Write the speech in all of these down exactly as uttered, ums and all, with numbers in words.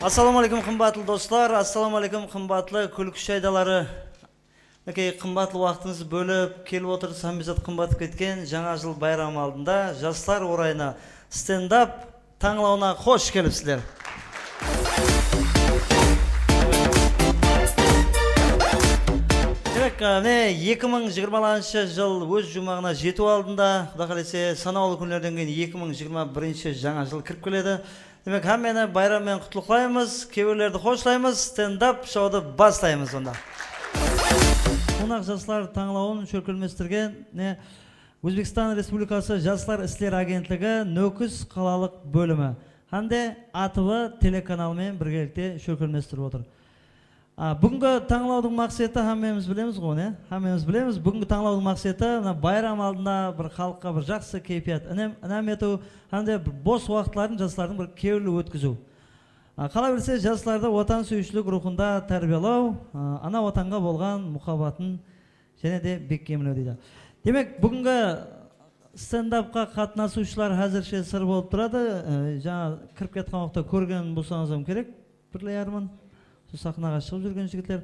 Assalawma aleykum, qımbatlı doslar. Assalawma aleykum, qımbatlı Kúlki shaydaları. Minekey, qımbatlı waqtıńızdı bólip kelip otırsız, hámme zat qımbatlıp ketken. Jańa jıl bayramı aldında jaslar orayına stendap tańlawına xosh kelipsizler. Demek, mine, eki mıń jigirmalanshı jıl óz juwmaǵına jetiw aldında, Quda qálese, sanawlı kúnlerden keyin eki mıń jigirma birinshi jańa jıl kirip keledi. Demek, hámmeni bayram menen qutlıqlaymız, kewillerdi xoshlaymız, stendap shoudı baslaymız onda. Qonaq jaslar tańlawın shólkemlestirgen, mine, Ózbekstan Respublikası Jaslar isleri agentligi Nókis qalalıq bólimi hám de A T V telekanalı menen birgelikte shólkemlestirip otır. A, búgingi tańlawdıń maqseti hámmemiz bilemiz ǵo, ne? Hámmemiz bilemiz, búgingi tańlawdıń maqseti mına bayram aldında bir xalıqqa bir jaqsı keypiyat inem-, inam etiw hám de bir bos waqıtların jaslardıń bir kewilli ótkiziw. A, qalaberse, jaslardı watansúyiwshilik ruwxında tárbiyalaw, a, ana watanǵa bolǵan muhabbatın jáne de bekkemlew deydi. Demek, búgingi stendapqa qatnasıwshılar házirshe sır bolıp turadı. E, jańa kirip kiyatqan waqıtta kórgen bolsańız hám kerek, birle yarımın. Sol saxnaǵa shıǵıp júrgen jigitler.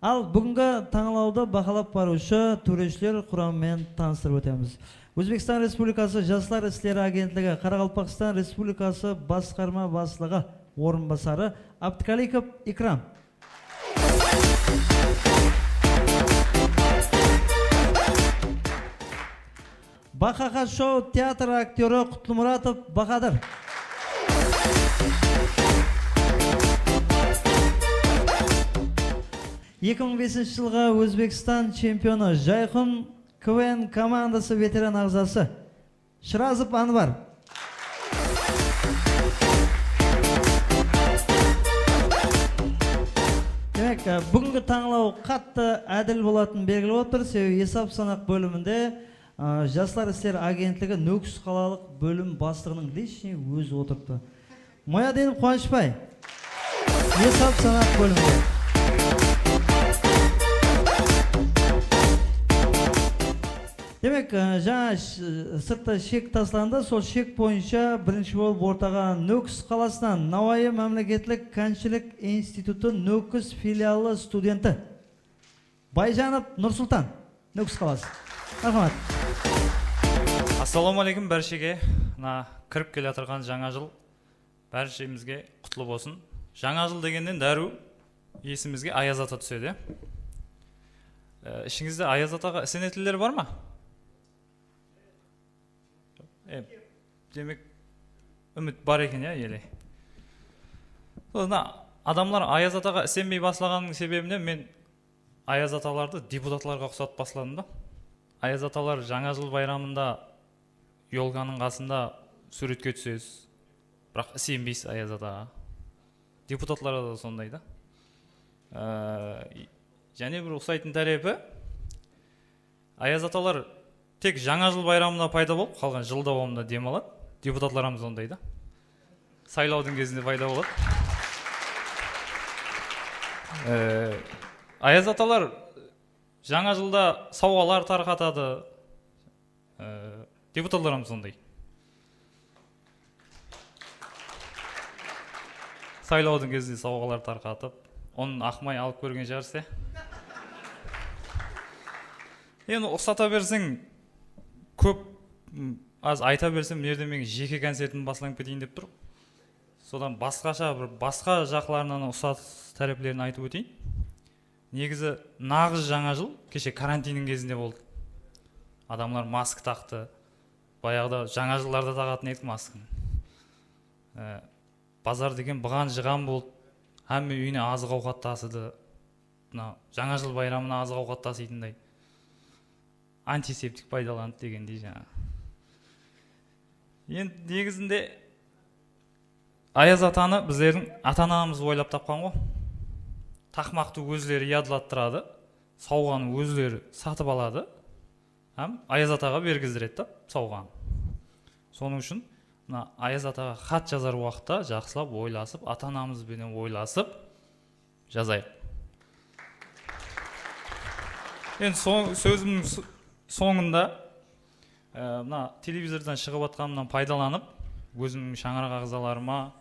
Al, búgingi tańlawdı bahalap barıwshı tóreshiler quramı menen tanıstırıp ótemiz. Ózbekstan Respublikası Jaslar isleri agentligi Qaraqalpaqstan Respublikası Basqarma baslıǵı orınbasarı Abdukalikov Ikram. Baqaqa shou teatr aktyorı Qutlımuratov Bahadır. Eki mıń besinshi jılǵı Ózbekstan chempionı, Jayxun K V N komandası veteran aǵzası Shırazov Anvar. Demek, e, búgingi tańlaw qattı ádil bolatını belgilep otır, sebebi esap-sanaq bóliminde, e, Jaslar isleri agentligi Nókis qalalıq bólim baslıǵınıń lichniy ózi otırıptı. Moyadinov Quwanıshbay. Esap-sanaq bóliminde. Demek, e, jańa sh-, sırtta shek taslandı. Sol shek boyınsha birinshi bolıp ortaǵa Nókis qalasınan Nawayı mámleketlik kánshilik institutı Nókis filialı studenti Bayjanov Nursultan, Nókis qalası. Marhamat. Assalawma aleykum bárshege. Mına kirip kele atırǵan jańa jıl bárshemizge qutlı bolsın. Jańa jıl degennen dárriw esimizge Ayaz ata túsedi. E, ishińizde Ayaz ataǵa isenetinler bar ma? E, demek, úmit bar eken, ya, ele. Sonda adamlar Ayaz ataǵa isenbey baslaǵanınıń sebebinen men Ayaz atalardı deputatlarǵa uqsatıp basladım da. Ayaz atalar jańa jıl bayramında yolkanıń qasında súwretke túsesiz. Biraq isenbeysiz Ayaz ataǵa. Deputatlar da sonday da. Ee, jáne bir uqsaytın tárepi, Ayaz atalar tek jańa jıl bayramında payda bolıp, qalǵan jıl dawamında dem aladı. Deputatlar hám sonday da. Saylawdıń gezinde payda boladı. Ee, Ayaz atalar jańa jılda sawǵalar tarqatadı. Ee, deputatlar hám sonday. Saylawdıń gezinde sawǵalar tarqatıp, onı aqmay alıp kórgen shıǵarsız, ya? Endi uqsata berseń, kóp, m, az ayta bersem, mına jerde meniń jeke koncertim baslanıp keteyin dep tur. Sodan basqasha bir, basqa jaqlarınan uqsas táreplerin aytıp óteyin. Negizi naǵız jańa jıl keshe karantinniń gezinde boldı. Adamlar mask taqtı. Bayaǵıda jańa jıllarda taǵatın edik maskını. E, bazar degen bıǵan-jıǵan boldı. Hámme úyine azıq-awqat tasıdı. Mına jańa jıl bayramına azıq-awqat tasıytınday. Antiseptik paydalanıp degendey jańa. Endi negizinde Ayaz atanı bizlerdiń ata-anamız oylap tapqan ǵo. Taqmaqtı ózleri yadlattıradı, sawǵanı ózleri satıp aladı hám Ayaz ataǵa bergizdiredi da sawǵanı. Sonıń ushın mına Ayaz ataǵa xat jazar waqıtta jaqsılap oylasıp, ata-anamız benen oylasıp jazayıq. Endi soń-, sózimniń s-, sońında, e, mına televizordan shıǵıp atqanımnan paydalanıp, ózimniń shańaraq aǵzalarıma,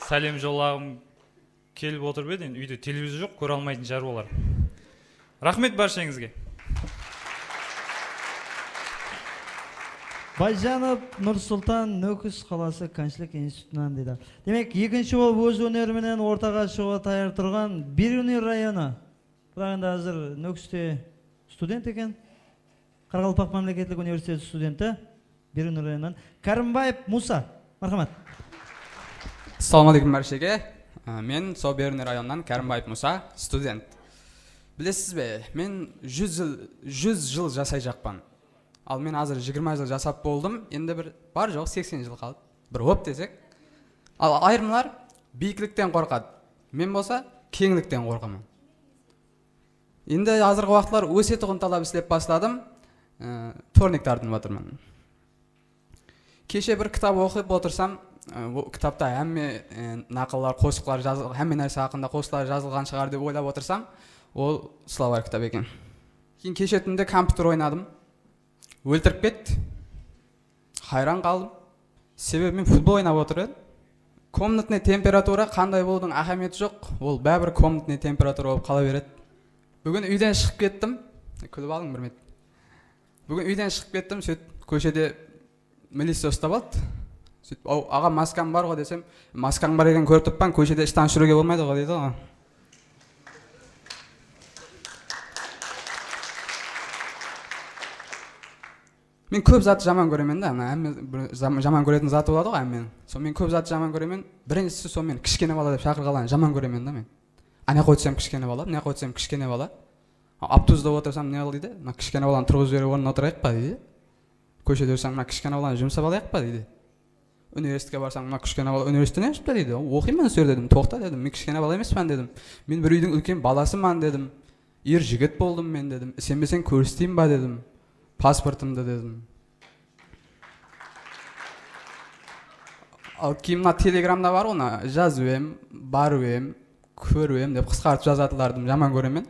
Sálem jollaǵım kelip otırıp edi, endi úyde televizor joq, kóre almaytın shıǵar olar. Raxmet bársheńizge. Bayjanov Nursultan, Nókis qalası kónshillik institutınan, deydi. Demek, ekinshi bolıp óz óneri menen ortaǵa shıǵıwǵa tayar turǵan Beruniy rayonı. Biraq endi házir Nókiste student eken. Qaraqalpaq mámleketlik universiteti studenti, Beruniy rayonınan Kárimbaev Musa. Marhamat. Assalawma áleykum bárshege. Á, men sol Beruniy rayonınan Kárimbaev Musa, student. Bilesiz be, men júz jıl, júz jıl jasayjaqpan. Al men házir jigirma jıl jasap boldım, endi bir bar joǵı seksen jıl qaldı. Bir hop desek. Al ayırımlar biyiklikten qorqadı. Men bolsa keńlikten qorqaman. Endi házirgi waqıtlar ósetuǵın talap islep basladım. E, tornik tartınıp atırman. Keshe bir kitap oqıp otırsam, e, bul kitapta hámme, e, naqıllar, qosıqlar jazıl-, hámme nárse haqqında qosıqlar jazılǵan shıǵar dep oylap otırsam, ol slovar kitap eken. Keyin keshe túnde kompyuter oynadım. Óltirip ketti. Hayran qaldım. Sebebi men futbol oynap otır edim. Komnatnıy temperatura qanday bolıwdıń áhmiyeti joq. Ol báribir komnatnıy temperatura bolıp qala beredi. Búgin úyden shıǵıp kettim. Kúlip alıń bir minut. Búgin úyden shıǵıp kettim, sóytip kóshede militsiya ustap aldı. Sóytip, aw, aǵa, maskań bar ǵoy desem, maskań bar eken, kórip turıppan, kóshede ıshtan shúriwge bolmaydı ǵoy, deydi ǵoy. Men kóp zattı jaman kóremen da, ana, hámme bir zam-, jaman kóretin zatı boladı ǵoy hámmeniń. Sol men kóp zattı jaman kóremen. Birinshisi, sol men kishkene bala dep shaqırǵanlardı jaman kóremen da men. Ana qoytsam kishkene bala, mına qoytsam kishkene bala. Avtobusda otırsam ne qıl deydi? Mına kishkene balanı turǵızıp jiberip ornına otırayıq pa deydi. Kóshede júrsem, mına kishkene balanı jumsap alayıq pa deydi. Universitetke barsań, mına kishkene bala universitette ne júripti deydi. Oqıyman usı jerde dedim. Toqta dedim, men kishkene bala emespan dedim. Men bir úydiń úlken balasıman dedim. Er jigit boldım men dedim. Isenbeseń kórseteyin ba dedim. Pasportımdı dedim. Al keyin mına telegramda bar ǵoy, mına jazıp em, barıp em, kórip em dep qısqartıp jazatınlardı jaman kóremen.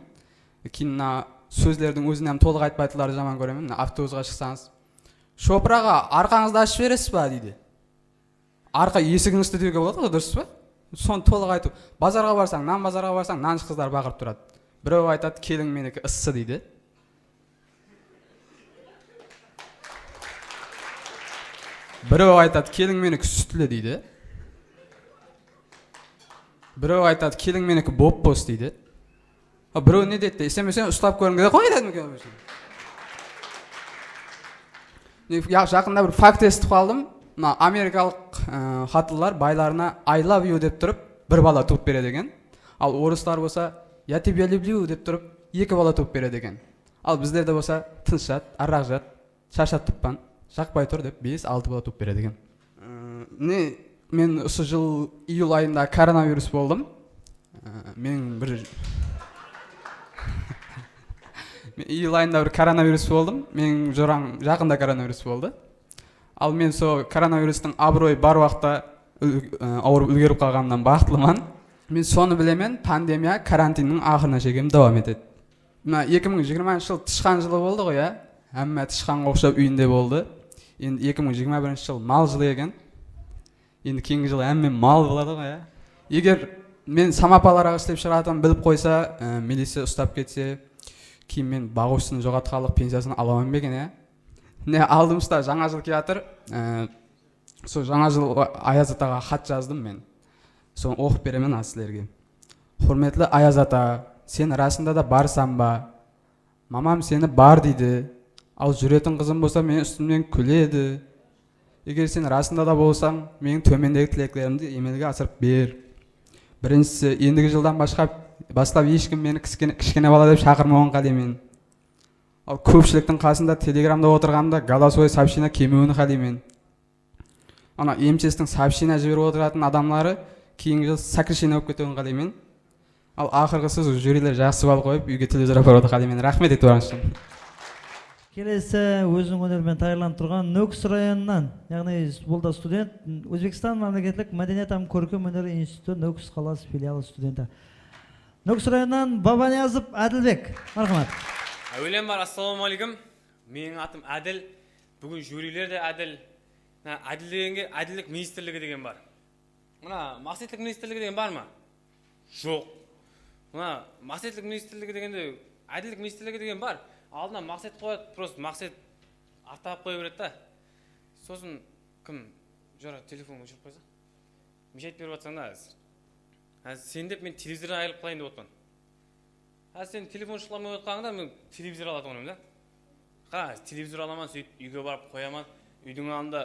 Keyin mına sózlerdiń ózin hám tolıq aytpaytuǵınlardı jaman kóremen. Mına avtobusqa shıqsańız, shopır aǵa, arqańızdı ashıp jiberesiz ba deydi. Arqa esigińizdi dewge boladı ǵoy, durıs pa? Sonı tolıq aytıw. Bazarǵa barsań, nan bazarǵa barsań, nanshı qızlar baqırıp turadı. Birew aytadı, keliń meniki ıssı deydi. Birew aytadı, keliń meniki sútli deydi. Birew aytadı, keliń meniki bop-bos deydi. Ha, birew ne dedi de, isenbeseń uslap kóriń de qoy dedim. Ne, ya, jaqında bir fakt esitip qaldım. Mına amerikalıq, ı, qatınlar baylarına I love you dep turıp bir bala tuwıp beredi eken. Al orıslar bolsa я тебя люблю dep turıp eki bala tuwıp beredi eken. Al bizlerde bolsa tınısh jat, arraq jat, sharshap turıppan, jaqpay tur dep bes, altı bala tuwıp beredi eken. I, mine, men usı jıl iyul ayında koronavirus boldım. I, meniń bir Men iyul ayında bir koronavirus boldım. Meniń jorań jaqında koronavirus boldı. Al men sol koronavirustıń abıroyı bar waqıtta ül-, ı, awırıp úlgerip qalǵanımnan baxıtlıman. Men sonı bilemen, pandemiya karantinniń aqırına shekem dawam etedi. Mına eki mıń jigirmanshı jıl tıshqan jılı boldı ǵoy, ya. Hámme tıshqanǵa uqshap úyinde boldı. Endi eki mıń jigirma birinshi jıl mal jılı eken. Endi keyingi jılı hámme mal boladı ǵoy, ya. Eger men samopalaraq islep shıǵaratınımdı bilip qoysa, e, miliciya ustap ketse, keyin men bagustin joǵatqanlıq pensiyasın alaman ba eken, ya? Mine, aldımızda jańa jıl kiyatır. E, sol jańa jıl Ayaz ataǵa xat jazdım men. Sonı oqıp beremen házir sizlerge. Húrmetli Ayaz ata, sen rasında da barsań ba? Mamam seni bar deydi. Al júretin qızım bolsa meniń ústimnen kúledi. Eger sen rasında da bolsań, meniń tómendegi tileklerimdi emelge asırıp ber. Birinshisi, endigi jıldan bashqa, baslap hesh kim meni kiskene, kishkene bala dep shaqırmawın qáleymen. Al kópshiliktiń qasında telegramda otırǵanımda голосовой сообщение kelmewin qáleymen. Ana M T S-tiń сообщение jiberip otıratuǵın adamları keyingi jıl сокращение bolıp ketewin qáleymen. Al aqırǵı sóz, júriler jaqsı ball qoyıp, úyge televizor aparıwdı qáleymen. Raxmet itibarıńız ushın. Kelesi óziniń óneri menen tayarlanıp turǵan Nókis rayonınan, yaǵnıy bul da student, Ózbekstan mámleketlik mádeniyat hám kórkem óner institutı Nókis qalası filialı studenti. Nókis rayonınan Babaniyazov Ádilbek. Marhamat. Áwelen bar, assalawma áleykum. Meniń atım Ádil. Búgin júriler de ádil. Mına ádil degenge ádillik ministrligi degen bar. Mına maqsetlik ministrligi degen bar ma? Joq. Mına maqsetlik ministrligi degende, ádillik ministrligi degen bar. Aldına maqset qoyadı, prosto maqset artırıp qoya beredi da. Sosın kim, jora, telefon óshirip qoysa. Meshayt berip atsań da házir. Házir sen dep men televizordan ayırılıp qalayın dep otpan. Házir sen telefonshıqlar menen otqanıńda men televizor alatuǵın edim da. Qara, televizor alaman, sóytip úyge barıp qoyaman. Úydiń aldında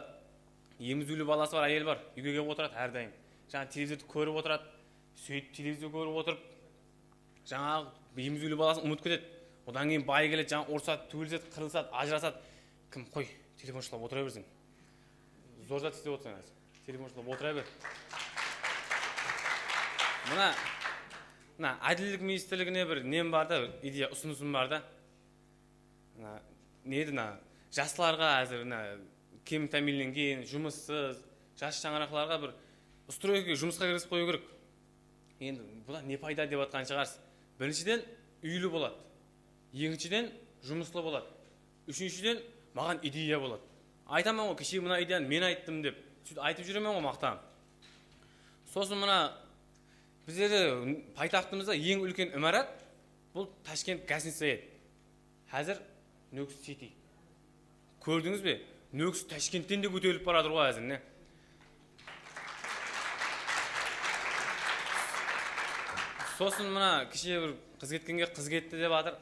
emiziwli balası bar áyel bar. Úyge kelip otıradı hár dayım. Jańa televizordı kórip otıradı. Sóytip televizor kórip otırıp, jańaǵı emiziwli balasın umıtıp ketedi. Odan keyin bayı keledi, jańa urısadı, túgilisedi, qırılısadı, ajırasadı. Kim, qoy, telefonshılap otıra berseń. Zor zat islep otırsań házir. Telefonshılap otıra ber. Mına, mına ádillik ministrligine bir nem bar da, ideya, usınısım bar da. Mına, ne edi mına, jaslarǵa házir mına kem támiyinlengen, jumıssız, jas shańaraqlarǵa bir ustroyka, jumısqa kirgizip qoyıw kerek. Endi budan ne payda dep atqan shıǵarsız. Birinshiden, úyli boladı. Ekinshiden, jumıslı boladı. Úshinshiden, maǵan ideya boladı. Aytaman ǵoy, keshe mına ideyanı men ayttım dep, sóytip aytıp júremen ǵoy, maqtanıp. Sosın mına bizlerde paytaxtımızda eń úlken imarat, bul Tashkent gostnitsa edi. Házir Nókis City. Kórdińiz be? Nókis Tashkentten de kóterilip baratır ǵoy házir, ne? Sosın mına keshe bir qız ketkenge qız ketti dep atır.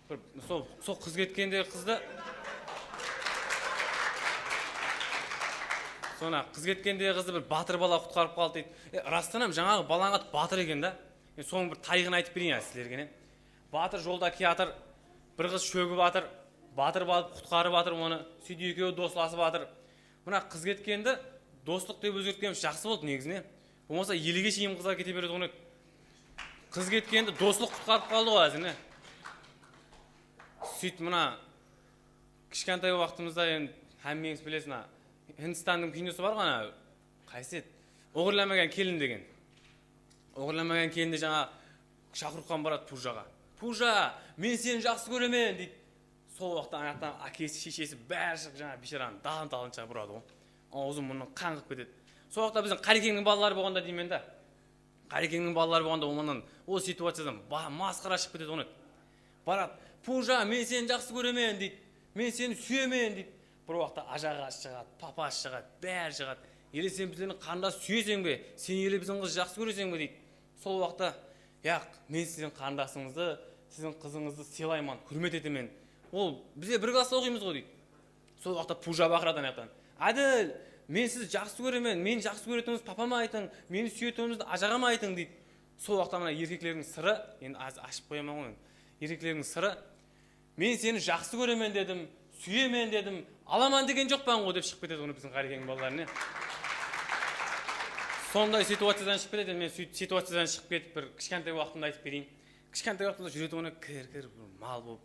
Bir sol, sol qız ketkendegi qızdı, sona qız ketkendegi qızdı bir batır bala qutqarıp qaldı deydi. E, ırastan hám jańaǵı balańa batır eken da. E, sonıń bir tariyxın aytıp bereyin házir sizlerge, ne? Batır jolda kiyatır, bir qız shógip atır, batır balıp qutqarıp atır onı, sóytip ekewi doslasıp atır. Mına qız ketkendi doslıq dep ózgertkenińiz jaqsı boldı negizinen. Bolmasa elege sheyin qızlar kete beretuǵın edi. Qız ketkendi doslıq qutqarıp qaldı ǵoy házir, ne? Sóytip mına kishkentay waqtımızda endi hámmeńiz bilesiz, mına Hindistandıń kinosı bar ǵoy, ana qaysı edi? Oǵırlamagan kelin degen. Oǵırlamagan kelinde jańa shaqırıwqan baradı Pujaǵa. Puja, men seni jaqsı kóremen, deydi. Sol waqıtta anaqtan ákesi, sheshesi bári shıǵıp jańa biysharaǵanı dalın-talın shıǵarıp uradı ǵoy. Awzı murnı qan qılıp ketedi. Sol waqıtta biziń Qarekeńniń balaları bolǵanda deymen da. Qarekeńniń balaları bolǵanda onnan ol situaciyadan ba-, masqara shıǵıp ketetuǵın edi. Baradı, Puja, men seni jaqsı kóremen, deydi. Men seni súyemen, deydi. Bir waqıtta ajaǵası shıǵadı, papası shıǵadı, bári shıǵadı. Ele sen bizlerdiń qarındastı súyeseń be? Sen ele biziń qızdı jaqsı kóreseń be? deydi. Sol waqıtta, yaq, men siziń qarındasıńızdı, siziń qızıńızdı sıylayman, húrmet etemen. Ol, bizler bir klassta oqıymız ǵoy, deydi. Sol waqıtta Puja baqıradı anaqtan. Ádil, men sizdi jaqsı kóremen, meni jaqsı kóretuǵınıńızdı papama aytıń, meni súyetuǵınıńızdı ajaǵama aytıń, deydi. Sol waqıtta mına erkeklerdiń sırı, endi az ashıp qoyaman ǵoy endi. Erkeklerdiń sırı, men seni jaqsı kóremen dedim, súyemen dedim, alaman degen joqpan ǵoy, dep shıǵıp ketedi ǵoy biziń Qarekeńniń balaları, ne? Sonday situaciyadan shıǵıp ketedi. Men sóytip situaciyadan shıǵıp ketip bir kishkentay waqtımda aytıp bereyin. Kishkentay waqtımızda júretuǵın edi, kir, kir, bir mal bolıp.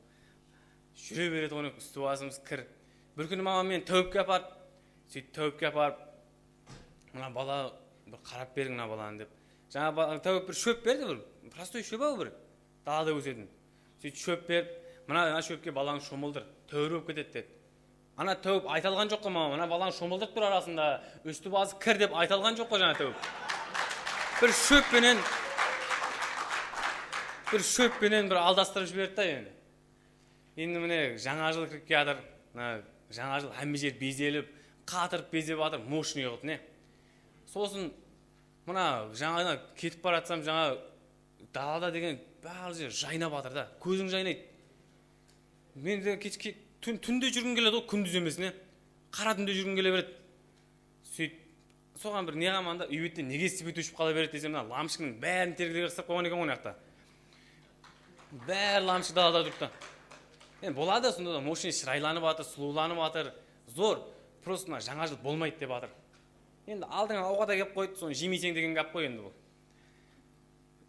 Júre beretuǵın edik, ústi-basımız kir. Bir kúni mamam meni táwipke apardı. Sóytip táwipke aparıp, mına bala, bir qarap beriń mına balanı, dep. Jańa ba-, táwip bir shóp berdi, bir prostoy shóp-aw, bir dalada ósetin. Sóytip shóp berip, mına, mına shópke balańdı shomıldır, táwir bolıp ketedi, dedi. Ana táwip ayta alǵan joq ǵoy maǵan, mına balańdı shomıldırıp tur arasında, ústi-bası kir dep ayta alǵan joq ǵoy jańa táwip. Bir shóp penen, bir shóp penen bir aldastırıp jiberdi da endi. Endi mine jańa jıl kirip kiyatır. Mına jańa jıl hámme jer bezelip, qatırıp bezep atır, moshnıy qılıp, ne. Sosın mına jańa ketip baratsam, jańa dalada degen barlıq jer jaynap atır da. Kóziń jaynaydı. Men de kesh, ke-, tún, túnde júrgim keledi ǵoy, kúndiz emes, ne. Qara túnde júrgim kele beredi. Sóytip, soǵan bir ne qılaman da, úy betten nege sveti óship qala beredi desem, mına lampochkaniń bárin tergilege qıstırıp qoyǵan eken ǵoy mına jaqta. Bári lampochka dalada turıptı. Endi boladı, sonda da moshnıy shıraylanıp atır, sulıwlanıp atır. Zor, prosto mına jańa jıl bolmaydı dep atır. Endi aldıńa awqat ákelip qoydı, sonı jemeyseń degen gáp ǵoy endi bul.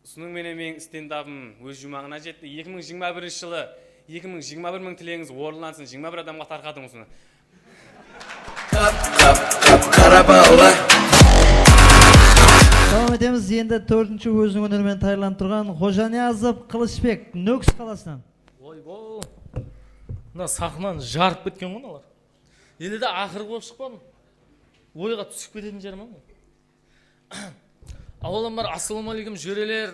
Usınıń menen meniń stendapım óz juwmaǵına jetti. Eki mıń jigirma birinshi jılı, eki mıń jigirma bir mıń tilegińiz orınlansın, jigirma bir adamǵa tarqatıń usını. Qap, qap, qap, qara bala. Dawam etemiz. Endi tórtinshi óziniń óneri menen tayarlanıp turǵan Xojaniyazov Qılıshbek, Nókis qalasınan. Oy-bo. Mına saxnan jarıp ketken ǵoy mınalar. Ele de aqırǵı bolıp shıqpadım. Oyǵa túsip ketetin jaraman ǵoy. Avvaldan bar, assalamu aleykum, jóreler, ı,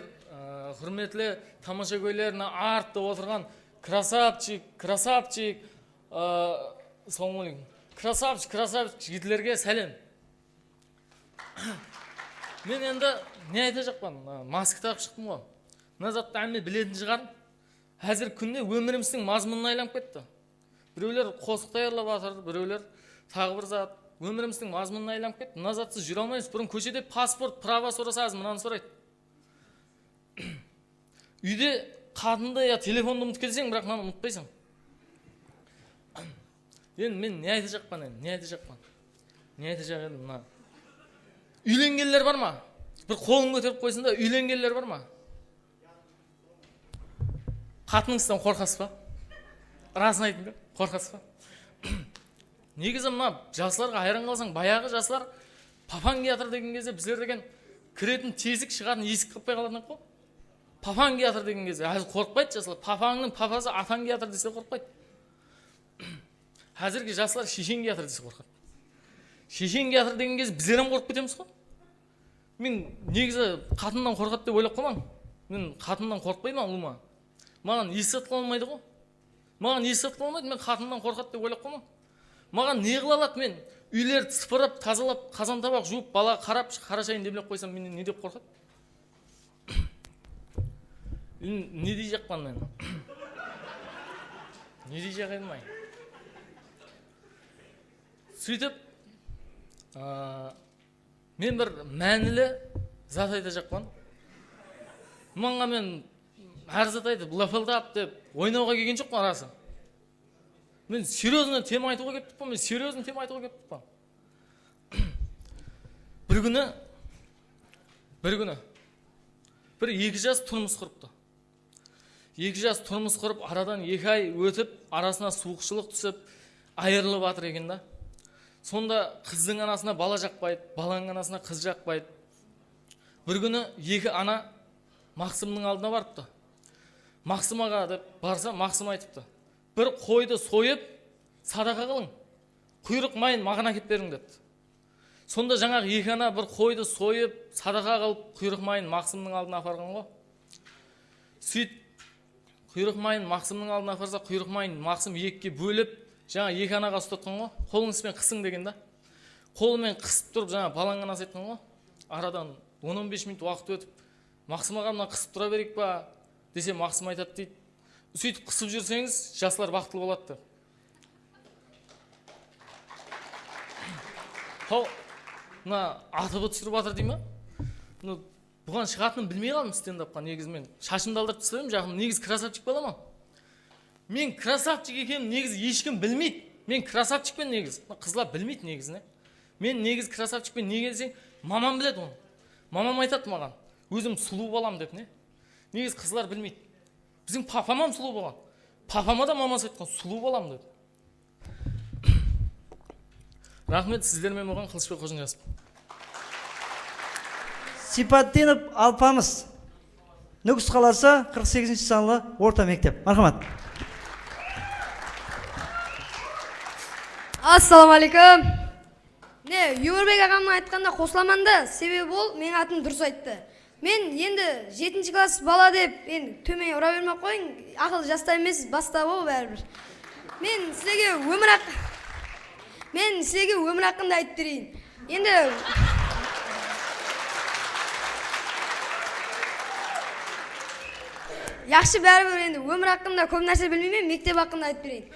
húrmetli tamashagóyler, mına artta otırǵan krasavchik, krasavchik, ı, assalamu aleykum. Krasavchik, krasavchik jigitlerge sálem. Men endi ne aytajaqpan? Mına maska taǵıp shıqtım ǵoy. Mına zattı hámme biletin shıǵar. Házirgi kúnde ómirimizdiń mazmunına aylanıp ketti. Birewler qosıq tayarlap atır, birewler taǵı bir zat. Ómirimizdiń mazmunına aylanıp ketti. Mına zatsız júre almaymız. Burın kóshede pasport, prava sorasa, házir mınanı soraydı. Úyde qatındı ya telefondı umıtıp kelseń, biraq mınanı umıtpaysań. Endi men ne aytajaqpan endi, ne aytajaqpan? Ne aytajaq edim mına? Úylengenler bar ma? Bir qolın kóterip qoysın da, úylengenler bar ma? Qatınıńızdan qorqasız ba? Rasın aytıń da, qorqasız ba? Negizi mına jaslarǵa hayran qalasań, bayaǵı jaslar papań kiyatır degen gezde bizler degen kiretin tesik, shıǵatın esik qılıp qoya qalatın edi ǵo. Papań kiyatır degen gezde, házir qorqpaydı jaslar. Papańnıń papası atań kiyatır dese qorqpaydı. Házirgi jaslar sheshen kiyatır dese qorqadı. Sheshen kiyatır degen gezde bizler hám qorqıp ketemiz ǵo. Men negizi qatınnan qorqadı dep oylap qalmań. Men qatınnan qorqpayman ulıwma. Maǵan eski zat qıla almaydı ǵo. Maǵan eski zat qıla almaydı, men qatınnan qorqadı dep oylap qalmań. Maǵan ne qıla aladı, men úylerdi sıpırıp, tazalap, qazan tabaq juwıp, balaǵa qarap, qarashayın demlep qoysam, mennen ne dep qorqadı? Ne deyjaqpan men? Ne deyjaq edim ay? Sóytip, a, men bir mánili zat aytajaqpan. Mınaǵa men hár zat aytıp, lıpıldap dep oynawǵa kelgen joqpan, rası. Men серьёзно tema aytıwǵa kelip turıppan, men серьёзно tema aytıwǵa kelip turıppan. Bir kúni, bir kúni bir eki jas turmıs qurıptı. Eki jas turmıs qurıp, aradan eki ay ótip, arasına suwıqshılıq túsip, ayırılıp atır eken da. Sonda qızdıń anasına bala jaqpaydı, balanıń anasına qız jaqpaydı. Bir kúni eki ana Maqsımnıń aldına barıptı. Maqsım aǵa dep barsa, Maqsım aytıptı. Bir qoydı soyıp, sadaqa qılıń. Quyrıq mayın maǵan ákep beriń, depti. Sonda jańaǵı eki ana bir qoydı soyıp, sadaqa qılıp, quyrıq mayın Maqsımnıń aldına aparǵan ǵo. Sóytip, quyrıq mayın Maqsımnıń aldına aparsa, quyrıq mayın Maqsım ekige bólip, jańa eki anaǵa ustatqan ǵo. Qolıńız benen qısıń degen da. Qolı menen qısıp turıp, jańa balańnıń anası aytqan ǵo. Aradan on-on bes minut waqıt ótip, Maqsım aǵa, mına qısıp tura bereyik pa? Dese, Maqsım aytadı deydi. Sóytip qısıp júrseńiz, jaslar baxıtlı boladı, dep. Haw, mına atıbı túsirip atır dey ma? Mına buǵan shıǵatının bilmey qaldım stendapqa. Negizi men shashımdı aldırıp taslap edim, jaqın. Negizi krasavchik balaman. Men krasavchik ekenim negizi hesh kim bilmeydi. Men krasavchikpen negizi. Mına qızlar bilmeydi negizine. Men negizi krasavchikpen, nege deseń, mamam biledi onı. Mamam aytadı maǵan, ózim sulıw balam dep, ne? Negizi qızlar bilmeydi. Biziń papam hám sulıw bolǵan. Papama da maması aytqan, sulıw balam dep. Raxmet, sizler menen bolǵan Qılıshbek Xojiniyazov. Sipatdinov Alpamıs. Nókis qalası, qırq segizinshi sanlı orta mektep. Marhamat. Assalamu aleykum. Ne, Ómirbek aǵamnıń aytqanına qosılaman da, sebebi ol meniń atımdı durıs ayttı. Men endi jetinshi klass bala dep, endi tómen ura bermey-aq qoyıń, aqıl jasta emes, basta ǵo báribir. Men sizlerge ómir haq-, men sizlerge ómir haqqında aytıp bereyin. Endi yaqshı, báribir endi ómir haqqında kóp nárse bilmeymen, mektep haqqında aytıp bereyin.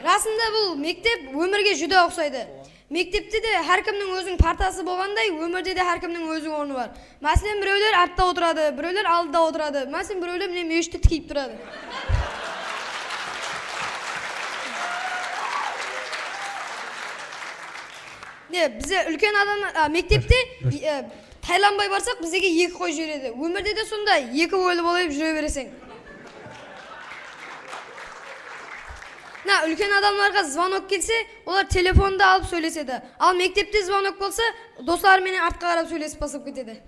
Rasında bul mektep ómirge júdá uqsaydı. Mektepte de hár kimniń óziniń partası bolǵanday, ómirde de hár kimniń óziniń ornı bar. Máselen, birewler artta otıradı, birewler aldıda otıradı. Máselen, birewler mine múyeshti tikeyip turadı. Ne, bize úlken adam, a, mektepte, e, taylanbay barsaq, bizlerge eki qoyıp jiberedi. Ómirde de sonday, eki qoylı bolıp júre bereseń. Mına, úlken adamlarǵa zvonok kelse, olar telefondı alıp sóylesedi. Al mektepte zvonok bolsa, dosları menen artqa qarap sóylesip baslap ketedi.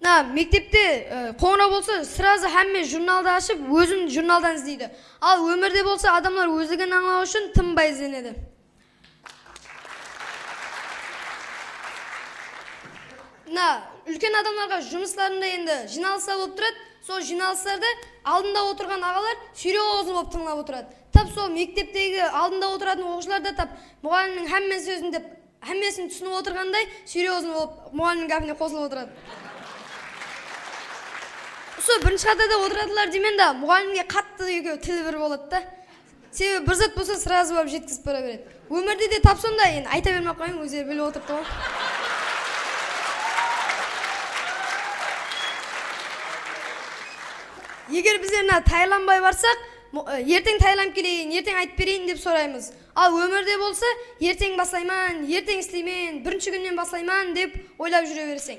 Mına, mektepte, e, qońıraw bolsa, srazı hámme jurnaldı ashıp, ózin jurnaldan izleydi. Al ómirde bolsa, adamlar ózligin ańlaw ushın tınbay izlenedi. Mına, úlken adamlarǵa jumıslarında endi jıynalıslar bolıp turadı. Sol jıynalıslarda aldında otırǵan aǵalar seryoznıy bolıp tıńlap otırdı. Tap sol mekteptegi aldında otıratın oqıwshılar da tap muǵallimniń hámme sózin dep, hámmesin túsinip otırǵanday seryoznıy bolıp muǵallimniń gápine qosılıp otıradı. Usı birinshi qatarda otıradılar deymen da, muǵallimge qattı ekewi tili bir boladı da. Sebebi bir zat bolsa, srazı barıp jetkizip bara beredi. Ómirde de tap sonday, endi ayta bermey-aq qoyayın, ózleri bilip otırıptı ǵoy. Eger bizler mına tayarlanbay barsaq, mo-, e, erteń tayarlanıp keleyin, erteń aytıp bereyin dep soraymız. Al, ómirde bolsa, erteń baslayman, erteń isleymen, birinshi kúnnen baslayman dep oylap júre berseń.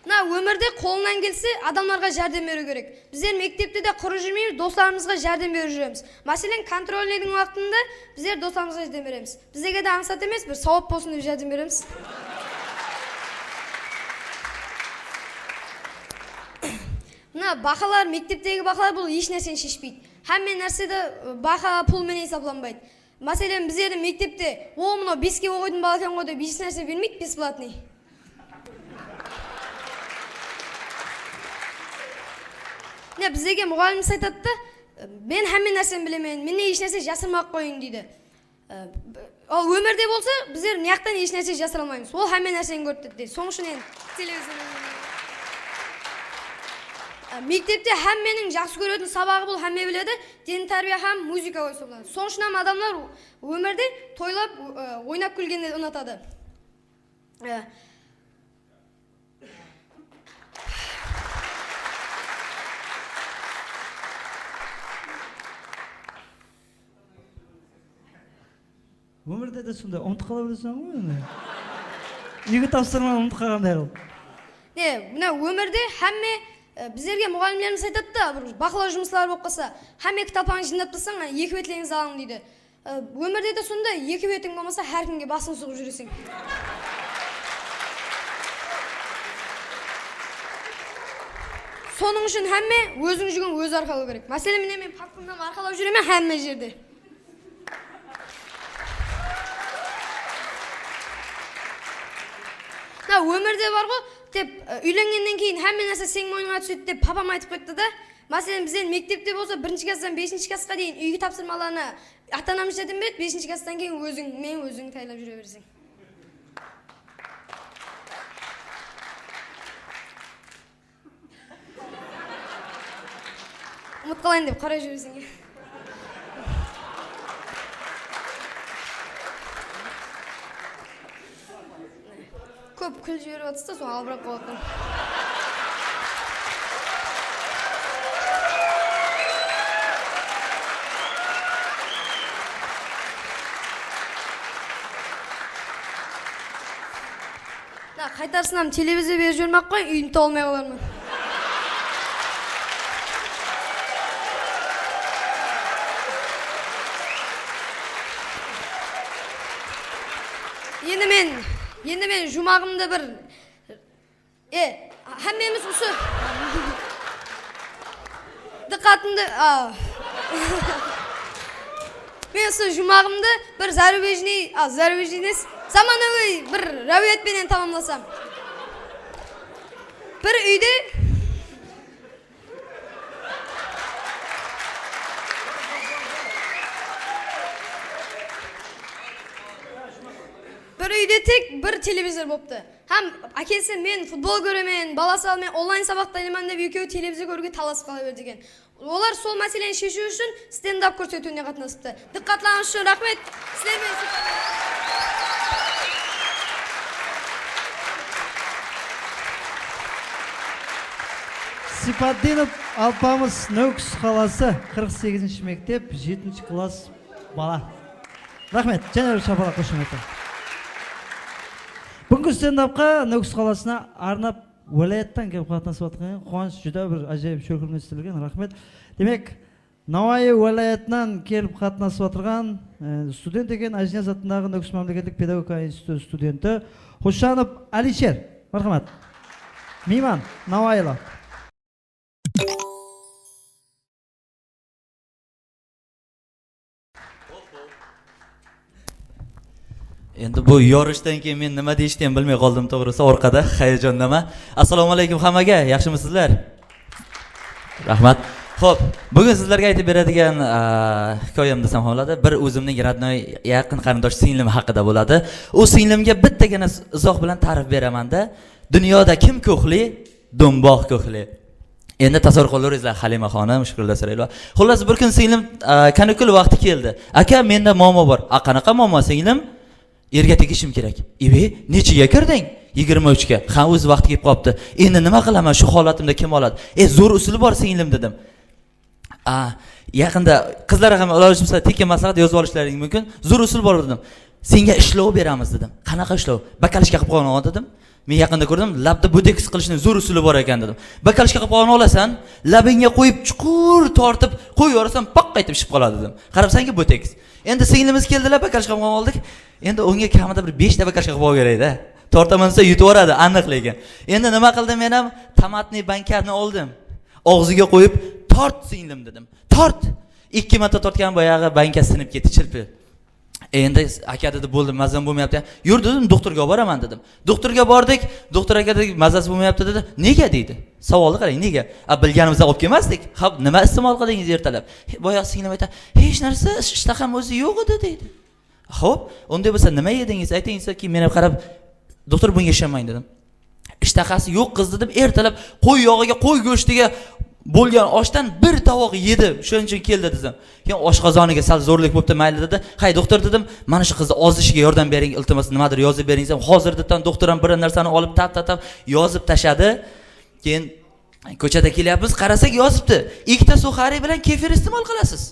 Mına, ómirde qolıńnan kelse, adamlarǵa járdem beriw kerek. Bizler mektepte de qurı júrmeymiz, doslarımızǵa járdem berip júremiz. Máselen, kontrolnıydıń waqtında bizler doslarımızǵa járdem beremiz. Bizlerge de ańsat emes, bir sawap bolsın dep járdem beremiz. Mına, bahalar, mekteptegi bahalar bul hesh nárseni sheshpeydi. Hámme nárse de, ı, baha pul menen esaplanbaydı. Máselen, bizlerdi mektepte, "O, mınaw beske oqıytın bala eken ǵoy," dep hesh nárse bermeydi, бесплатный. Ne, bizlerge muǵallimimiz aytadı da, "Men hámme nárseni bilemen, mennen hesh nárse jasırmay-aq qoyıń," deydi. E, al ómirde bolsa, bizler mıyaqtan hesh nárse jasıra almaymız. Ol hámme nárseni kórip turıdı. Sonıń ushın endi televizor. E, mektepte hámmeniń jaqsı kóretin sabaǵı, bul hámme biledi, deni tárbiya hám muzıka bolıp esaplanadı. Sonıń ushın hám adamlar ómirde toylap, e, oynap kúlgenlerdi unatadı. E, Ómirde de sonday, umıtıp qala bereseń ǵoy endi. Úyge tapsırmanı umıtıp qalǵanday qılıp. Ne, mına ómirde hámme, e, bizlerge muǵallimlerimiz aytadı da, bir baqlaw jumısları bolıp qalsa, hámme kitaplardı jıynap taslań, eki betlerińizdi alıń deydi. E, ómirde de sonday, eki betiń bolmasa, hár kimge basıń suǵıp júreseń. Sonıń ushın hámme óziniń júgin ózi arqalaw kerek. Máselen, mine, men patkımnan arqalap júremen hámme jerde. Mına ómirde bar ǵo, dep, e, úylengennen keyin hámme nárse seniń moynıńa túsedi dep papam aytıp ketti da. Máselen, bizler mektepte bolsa birinshi klasstan beshinshi klassqa deyin úyge tapsırmalarına ata-anamız járdem beredi, beshinshi klasstan keyin óziń menen óziń tayarlap júre bereseń. Umıt qalayın dep qaray júreseń. Kóp kúlip jiberip atırsız da, soń albırap qalıp atırman. Da, qaytarsın hám televizor berip jibermey-aq qoyıń, úyimdi tawalmay qalarman. Endi men, endi men juwmaǵımdı bir, e, hámmemiz usı. Dıqqatımdı, a. Men usı juwmaǵımdı bir zarubejniy, a, zarubejniy emes, zamanagóy bir ráwiyat penen tamamlasam. Bir úyde, bir úyde tek bir televizor bolıptı. Hám ákesi, "Men futbol kóremen, balası, al, men onlayn sabaq taylayman," dep, ekewi televizor kóriwge talasıp qala berdi eken. Olar sol máseleni sheshiw ushın stendap kórsetiwine qatnasıptı. Dıqqatlarıńız ushın raxmet. Sizler menen Sipatdinov Alpamıs, Nókis qalası, qırq segizinshi mektep, jetinshi klass bala. Raxmet, jáne bir shapalaq, xoshametler. Búgingi stendapqa Nókis qalasına arnap wálayattan kelip qatnasıp atırǵan Quwanısh, júdá bir ájayıp shólkemlestirilgen, raxmet. Demek, Nawayı wálayatınan kelip qatnasıp atırǵan, e, student eken, Ájiniyaz atındaǵı Nókis mámleketlik pedagogika institutı studenti Xosjanov Alisher. Marhamat. Miyman, nawayılı. Endi bu yorishdan keyin men nima deyishni ham bilmay qoldim, to'g'risi, orqada hayajondaman. Assalomu alaykum hammaga, yaxshimisizlar? Rahmat. Xo'p, bugun sizlarga aytib beradigan, a, hikoyam desam ham bo'ladi. Bir o'zimning родной, yaqin qarindosh singlim haqida bo'ladi. U singlimga bittagina s-, izoh bilan ta'rif beraman-da. Dunyoda kim ko'hli? Do'mboq ko'hli. Endi tasavvur qildiringizlar, Halima xonim, Shukrullo Sirayeva. Xullas, bir kun singlim, a, kanukul vaqti keldi. "Aka, menda muammo bor." "A, qanaqa muammo, singlim?" "Erga tegishim kerak." "Ibe, nechiga kirding?" "Yigirma uchga." "Ha, o'z vaqti kelib qolibdi. Endi nima qilaman, shu holatimda kim oladi?" "E, zo'r usuli bor, singlim", dedim. A, yaqinda qizlar ham, ilojim bo'lsa, tekin maslahat yozib olishlaring mumkin. "Zo'r usul bor", dedim. "Senga ishlov beramiz", dedim. "Qanaqa ishlov?" "Bakalichka qilib qo'ygan", dedim. Men yaqinda ko'rdim, labda buteks qilishning zo'r usuli bor ekan, dedim. "Bakalichka qilib qo'ygan olasan, labingga qo'yib, chuqur tortib qo'yaverasan, paq qaytib ishib qoladi", dedim. Qarabsanki, buteks. Endi singlimiz keldilar, bakalichka qilib qo'ygan oldik. Endi unga kamida bir beshta bakalichka qilib qo'yish kerak-da. Tortaman desa, yutib yuboradi, aniq lekin. Endi nima qildim men ham? Tomatniy bankani oldim. Og'ziga qo'yib, "Tort, singlim", dedim. "Tort!" Ikki marta tortgan, boyag'i banka sinib ketdi, chilpi. Endi aka dedi, "Bo'ldi, mazam bo'lmayapti." "Yur", dedim, "doktorga olib boraman", dedim. Doktorga bordik. Doktor aka dedi, "Mazasi bo'lmayapti", dedi. "Nega?" deydi. Savolni qarang, "Nega?" "A, bilganimizdan olib kelmasdik." "Ha, nima iste'mol qildingiz ertalab?" "He, boyagi singlim ayta, hech narsa, ish-, ishtaham o'zi yo'q edi", deydi. "Xo'p, unday bo'lsa nima yedingiz? Ayting", desa, keyin men ham qarab, "Doktor, bunga ishonmang", dedim. "Ishtahasi yo'q qiz", dedim, ertalab qo'y yog'iga, qo'y go'shtiga bo'lgan oshdan bir tovoq yedi, shuning uchun keldi, desam. Keyin oshqozoniga sal zo'rlik bo'pti, mayli, dedi. "Hay, doktor", dedim, "mana shu qizni ozishiga yordam bering, iltimos, nimadir yozib bering", desam, "Hozir", dedi, doktor ham bir narsani olib, tap, tap, tap, yozib tashladi. Keyin ko'chada kelyapmiz, qarasak, yozibdi, "Ikkita suxariy bilan kefir iste'mol qilasiz".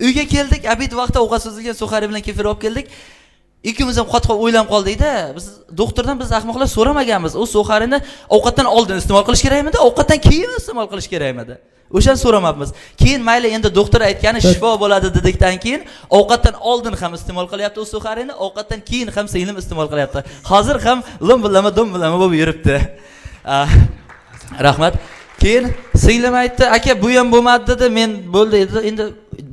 Uyga keldik, obed vaqti, ovqat suzilgan, suxariy bilan kefir olib keldik. Ikkimiz ham qattiq o'ylanib qoldik-da. Biz doktordan, biz ahmoqlar, so'ramaganmiz. U suxarini ovqatdan oldin iste'mol qilish kerakmidi, ovqatdan keyin iste'mol qilish kerakmidi? O'shani so'ramabmiz. Keyin, "Mayli, endi doktor aytgani shifo bo'ladi", dedikdan keyin ovqatdan oldin ham iste'mol qilyapti u suxarini, ovqatdan keyin ham singlim iste'mol qilyapti. Hozir ham lum-bilama, dum-bilama bo'lib yuribdi. Ah, rahmat. Keyin singlim aytdi, "Aka, bu ham bo'lmadi", dedi. Men, "Bo'ldi", dedi. Endi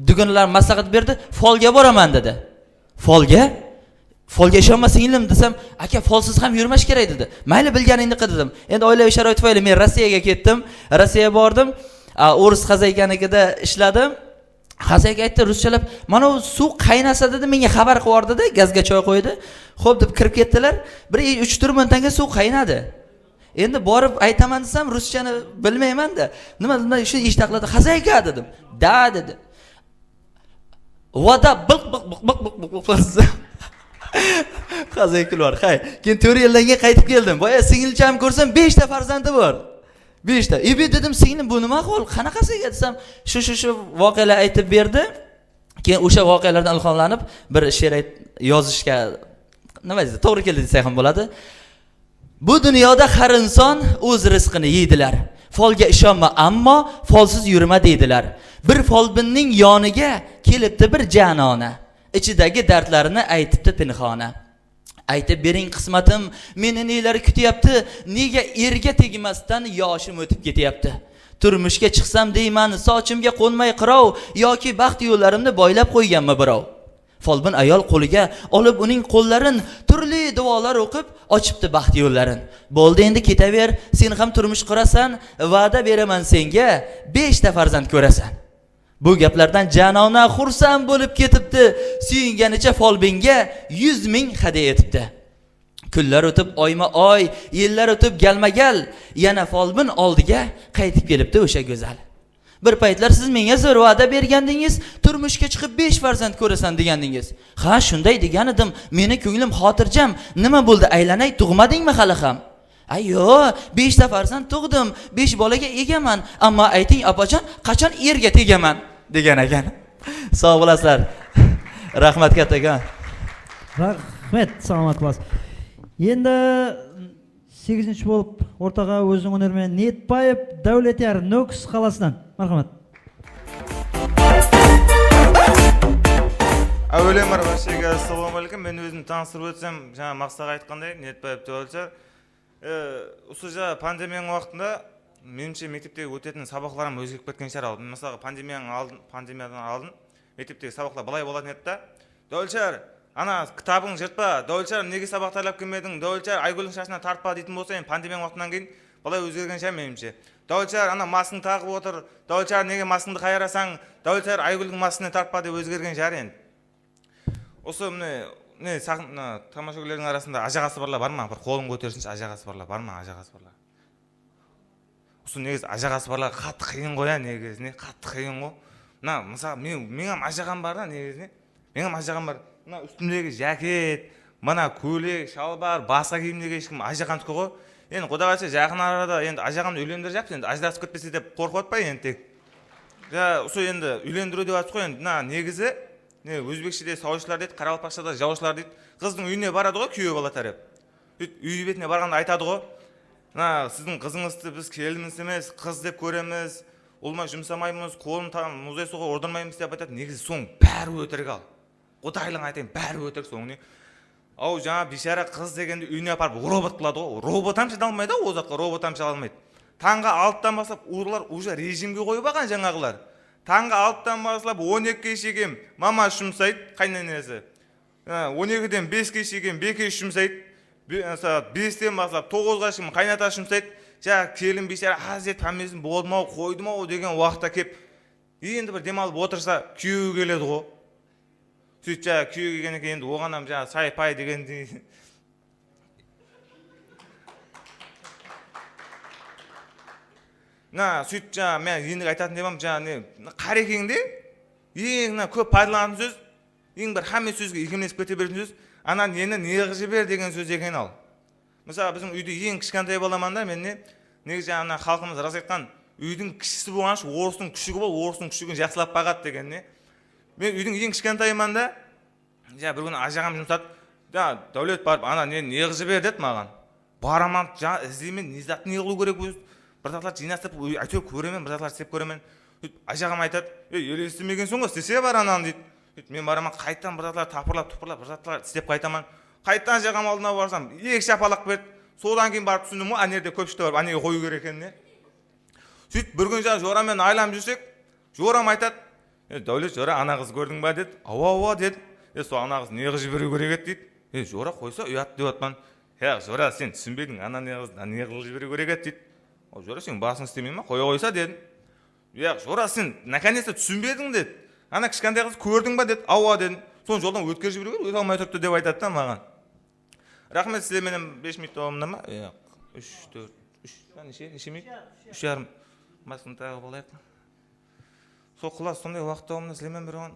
dugonalarim maslahat berdi, "Folga boraman", dedi. "Folga? Folga ishonma, singlim", desam, "Aka, folsiz ham yurmash kerak", dedi. "Mayli, bilganingni qil", dedim. Endi oilaviy sharoit tufayli men Rossiyaga ketdim. Rossiyaga bordim. A, o'ris xozaykanikida ishladim. Xozayka aytdi ruschalab, "Mana u suv qaynasa", dedi, menga xabar qilib yubordi-da, gazga choy qo'ydi. "Xo'p", deb kirib ketdilar. Bir uch-to'rt minutdan keyin suv qaynadi. Endi borib aytaman desam, ruschani bilmayman-da. "Nima, nima, shu ish taqladi?" "Xozayka", dedim. "Da", dedi. "Voda bilq, bilq, bilq". Xozayka kulib, hay. Keyin to'rt yildan keyin qaytib keldim. Boya singilchamni ko'rsam, beshta farzandi bor. Beshta. "Ebe", dedim, "singlim, bu nima ahvol? Qanaqasiga?" desam, "Shu, shu, shu voqealar aytib berdi". Keyin o'sha voqealardan ilhomlanib, bir she'r ayt-, yozishga, nima deydi, to'g'ri keldi desak ham bo'ladi. "Bu dunyoda har inson o'z rizqini yeydilar. Folga ishonma, ammo folsiz yurma deydilar. Bir folbinning yoniga kelibdi bir janona. Ichidagi dardlarini aytibdi pinhona. Aytib bering, qismatim, meni nelar kutyapti? Nega erga tegmasdan yoshim o'tib ketyapti? Turmushga chiqsam deyman, sochimga qo'nmay qirov, yoki baxt yo'llarimni boylab qo'yganmi birov?" Folbin ayol qo'liga olib uning qo'llarin, turli duolar o'qib, ochibdi baxt yo'llarin. "Bo'ldi, endi ketaver, sen ham turmush qurasan, va'da beraman senga, beshta farzand ko'rasan." Bu gaplardan janona xursand bo'lib ketibdi, suyunganicha folbinga yuz ming hadya etibdi. Kunlar o'tib oyma-oy, yillar o'tib galma-gal, yana folbin oldiga qaytib kelibdi o'sha go'zal. "Bir paytlar siz menga zo'r va'da bergandingiz, turmushga chiqib besh farzand ko'rasan degandingiz." "Ha, shunday degan edim, meni ko'nglim xotirjam. Nima bo'ldi, aylanay, tug'madingmi hali ham?" "Ay, yo'q, beshta farzand tug'dim, besh bolaga egaman. Ammo ayting, opajon, qachon erga tegaman?" degan ekan. Sog' bo'lasizlar. Rahmat, kattakon. Raxmet, salomat bolasiz. Endi segizinshi bolıp ortaǵa óziniń óneri menen Netbaev Dáwletyar, Nókis qalasınan. Marhamat. Áwelen barshege assalamu alaykum. Men ózimdi tanıstırıp ótsem, jańa Maqsat aǵa aytqanday, Netbaev Dáwletyar. E, usı ja pandemiyanıń waqtında, menimshe, mekteptegi ótetin sabaqlarım ózgerip ketken shıǵar. Al, mısalı, pandemiyanıń aldın, pandemiyadan aldın mekteptegi sabaqlar bılay bolatın edi da. Dáwletyar, Ana kitabıń jırtpa, Dáwletshahr, nege sabaq tayarlap kelmediń? Dáwletshahr, Aygúldiń shashınan tartpa deytin bolsa, endi pandemiyanıń waqtınan keyin bılay ózgergen shıǵar, menimshe. Dáwletshahr, ana maskıń taǵıp otır, Dáwletshahr, nege maskıńdı qayarasań? Dáwletshahr, Aygúldiń maskısınan tartpa dep ózgergen shıǵar endi. Usı mine, mine, saxn-, mına, tamashagóylerdiń arasında ajaǵası barlar bar ma? Bir qolın kótersinshi, ajaǵası barlar bar ma? Ajaǵası barlar. Usı negizi ajaǵası barlar qattı qıyın ǵoy, ya, negizine, qattı qıyın ǵoy. Mına, mısalı, men, meniń hám ajaǵam bar da, negizine. Meniń hám ajaǵam bar. Mına, ústimdegi jaket, mına, kóylek, shalbar, basqa kiyimdegi hesh kim ajaǵamdiki ǵoy. Endi, Quday qálese, jaqın arada, endi, ajaǵamdı úylendirjaqpız, endi, ajırasıp ketpese dep qorqıp atpay, endi, tek. Ya, usı, endi, úylendiriw dep atırmız ǵoy, endi, mına, negizi, ne, ózbekshede sawshılar deydi, qaraqalpaqshada jawshılar deydi. Qızdıń úyine baradı ǵoy, kúyew bala tárep. Sóytip, úy betine barǵanda aytadı ǵoy, "Mına, siziń qızıńızdı biz kelinimiz emes, qız dep kóremiz, ulıwma jumsamaymız, qolın ta-, muzday suwǵa urdırmaymız," dep aytadı. Negizi, sonıń bári ótirik al. Qudaylıǵın aytayın, bári ótirik sonıń ne. Aw, jańa biyshara qız degendi úyine aparıp robot qıladı ǵoy. Robot hám shıdalmaydı, o zatqa robot hám shıdalmaydı. Tańǵı altıdan baslap urılar uje rejimge qoyıp alǵan jańaǵılar. Tańǵı altıdan baslap on ekige shekem mama shumsaydı, qaynenesi. Ha, on ekiden beske shekem beke shumsaydı. Be-, saat besten baslap toǵızǵa shekem qaynata shumsaydı. Ja, kelin biyshara házir hámmesin boldım-aw, qoydım-aw degen waqıtta kep, endi bir dem alıp otırsa, kúyewi keledi ǵo. Sóytip, ja, kúyewi kelgennen keyin endi oǵan hám, ja, say-pay degendey. Mına, sóytip, ja, men endigi aytatın demem, ja, ne, mına, Qarekeńde eń mına kóp paydalanatın sóz, eń bir hámme sózge iykemlesip kete beretin sóz, ana neni neǵıp jiber degen sóz eken al. Mısalı, biziń úyde eń kishkentay balaman da, men ne, negizi, ana, xalqımız ras aytqan, úydiń kishisi bolǵanshı, orıstıń kúshigi bol, orıstıń kúshigin jaqsılap baǵadı degen ne. Men úydiń eń kishkentayıman da, ja, bir kúni ájaǵam jumsadı. Ja, Dáwlet, barıp, ana, ne, neǵıp jiber, dedi maǵan. Baraman, ja, izleymen, ne zat neǵılıw kerek ózi. Bir zatlar jıynastırıp, óy-, áytewir kóremen, bir zatlar islep kóremen. Sóytip, ájaǵam aytadı, "Ey, elestirmegenseń ǵoy, islese bar ananı," deydi. Sóytip, men baraman, qayttan bir zatlar tapırlap, tupırlap, bir zatlar islep qaytaman. Qayttan ájaǵam aldına barsam, eki shapalaq berdi. Sodan keyin barıp túsindim ǵoy, ánerde kópshilikte barıp, ánege qoyıw kerek ekenine. Sóytip, bir kún jańa joram menen aylanıp júrsek, joram aytadı, "E, Dáwlet, jora, ana qızdı kórdiń ba?" dedi. "Awa, awa," dedim. "E, sol ana qızdı neǵıp jiberiw kerek edi," deydi. "E, jora, qoysa uyat dep atpan." "Yaq, jora, sen túsinbediń, ana ne qızdı neǵılıp jiberiw kerek edi," deydi. "O, jora, sen basıń islemey ma? Qoya qoysa," dedim. "Yaq, jora, sen, наконец-то, túsinbediń," dedi. "Ana kishkentay qızdı kórdiń ba?" dedi. "Awa," dedim. "Sonı joldan ótkerip jiberiw kerek, óte almay turıptı," dep aytadı da maǵan. Raxmet, sizler menen bes minut dawamında ma? Yaq, úsh, tórt, úsh, ya, neshe, neshe minut? Úsh yarım. Maskını taǵıp alayıq. Sol, qulas, sonday waqıt dawamında sizler menen bir oǵan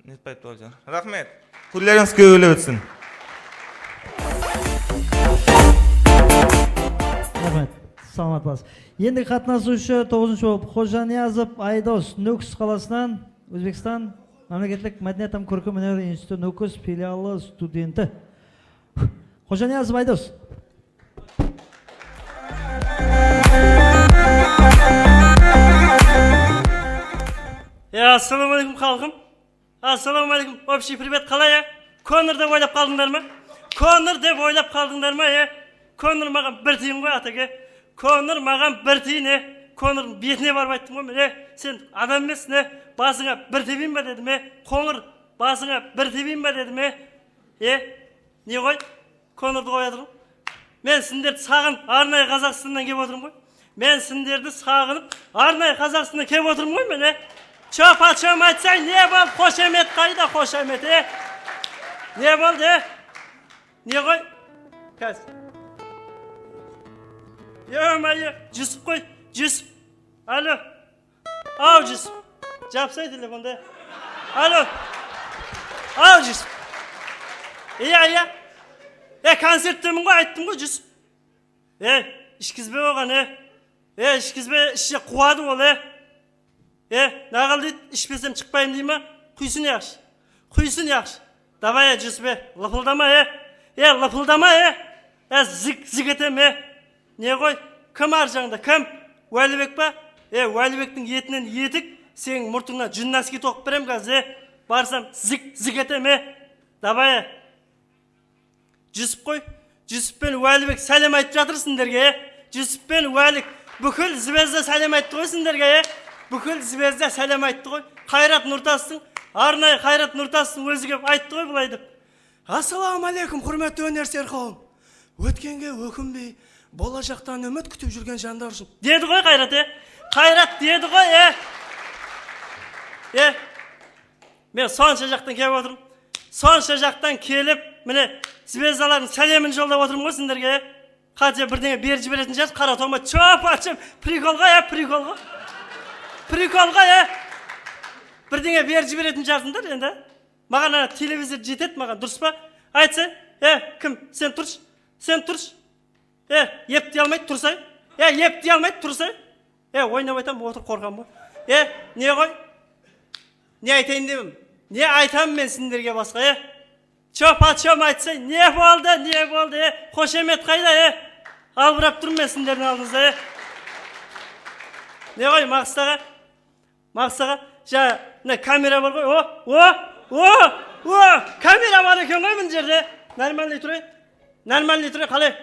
netpayıptı ǵoy. Raxmet. Kúnlerińiz kewilli ótsin. Raxmet. Salamat bolasız. Endigi qatnasıwshı toǵızınshı bolıp Xojaniyazov Aydos, Nókis qalasınan, Ózbekstan mámleketlik mádeniyat hám kórkem óner institutı Nókis filialı studenti. Xojaniyazov Aydos. Ya, assalawma áleykum, xalqım. Assalawma áleykum, общий привет, qalay, ya? Konor dep oylap qaldıńlar ma? Konor dep oylap qaldıńlar ma, e? Konor maǵan bir tiyin ǵoy, ateke. Konor maǵan bir tiyin, e? Konordıń betine barıp ayttım ǵoy men, e? Sen adam emesseń, e? Basıńa bir tebeyin ba dedim, e? Qońır, basıńa bir tebeyin ba dedim, e? E? Ne ǵoy? Konordı qoyatır ǵoy. Men sinderdi saǵınıp, arnayı Qazaqstannan kelip otırım ǵoy. Men sinderdi saǵınıp, arnayı Qazaqstannan kelip otırım ǵoy men, e. Chop-acham aytsay, ne boldı? Xoshamet qayda, xoshamet, e? Ne boldı, e? Ne ǵoy? Kázir. Yo-moyo, Jusip ǵoy, Jusip. Alo. Aw, Jusip. Japsay telefondı. Alo. Aw, Jusip. Iya, iya. E, koncerttemen ǵoy, ayttım ǵoy, Jusip. E, ishkizbe oǵan, e. E, ishkizbe, ishshe quwadı ol, e. E, naǵıl deydi, ishpesem shıqpayım dey ma? Quysın yaqshı. Quysın yaqshı. Davay, e, Jusip, e, lıpıldama, e. E, lıpıldama, e. E, zik, zik etem, e. Ne ǵoy? Kim arjańda, kim? Wálibek pa? E, Wálibektiń etinen etik, seniń murtıńnan jimnaski toqıp berem házir, e. Barsam, zik, zik etem, e. Davay, e. Jusip ǵoy. Jusip penen Wálibek sálem aytıp jatır sizlerge, e. Jusip penen Wálik, búkil zvezda sálem ayttı ǵoy sizlerge, e. Búkil zvezda sálem ayttı ǵoy. Qayrat Nurtastıń, arnayı Qayrat Nurtastıń ózi kelip ayttı ǵoy bılay dep. Assalawma áleykum, húrmetli ónersuer qawım. Ótkenge ókinbey, bolajaqtan úmit kútip júrgen jandar ushın. Dedi ǵoy Qayrat, e? Qayrat dedi ǵoy, e? E? Men sonsha jaqtan kelip otırmın. Sonsha jaqtan kelip, mine, zvezdalardıń sálemin jollap otırmın ǵoy sizlerge, e? Qáte birdeńe berip jiberetin shıǵarsız, qara tolma, chop-achım, prikolǵa, e, prikolǵa. Prikolǵa, e. Birdeńe berip jiberetin shıǵarsızlar endi. Maǵan ana televizor jetedi maǵan, durıs pa? Aytsay, e, kim? Sen turshı. Sen turshı. E, ep diye almaydı, turıs-ay. E, ep diye almaydı, turıs-ay. E, oynap aytam, otır qorqam ǵoy. E, ne ǵoy? Ne aytayın dep edim? Ne aytamın men sizlerge basqa, e? Chop-achım aytsay, ne boldı, ne boldı, e? Xoshamet qayda, e? Albırap turmın men sizlerdiń aldıńızda, e? Ne ǵoy, Maqsıt aǵa? Maqsıt aǵa, ja, mına kamera bar ǵoy, o, o, o, o, kamera bar eken ǵoy mına jerde. Нормальный turayın. Нормальный turayın, qalay?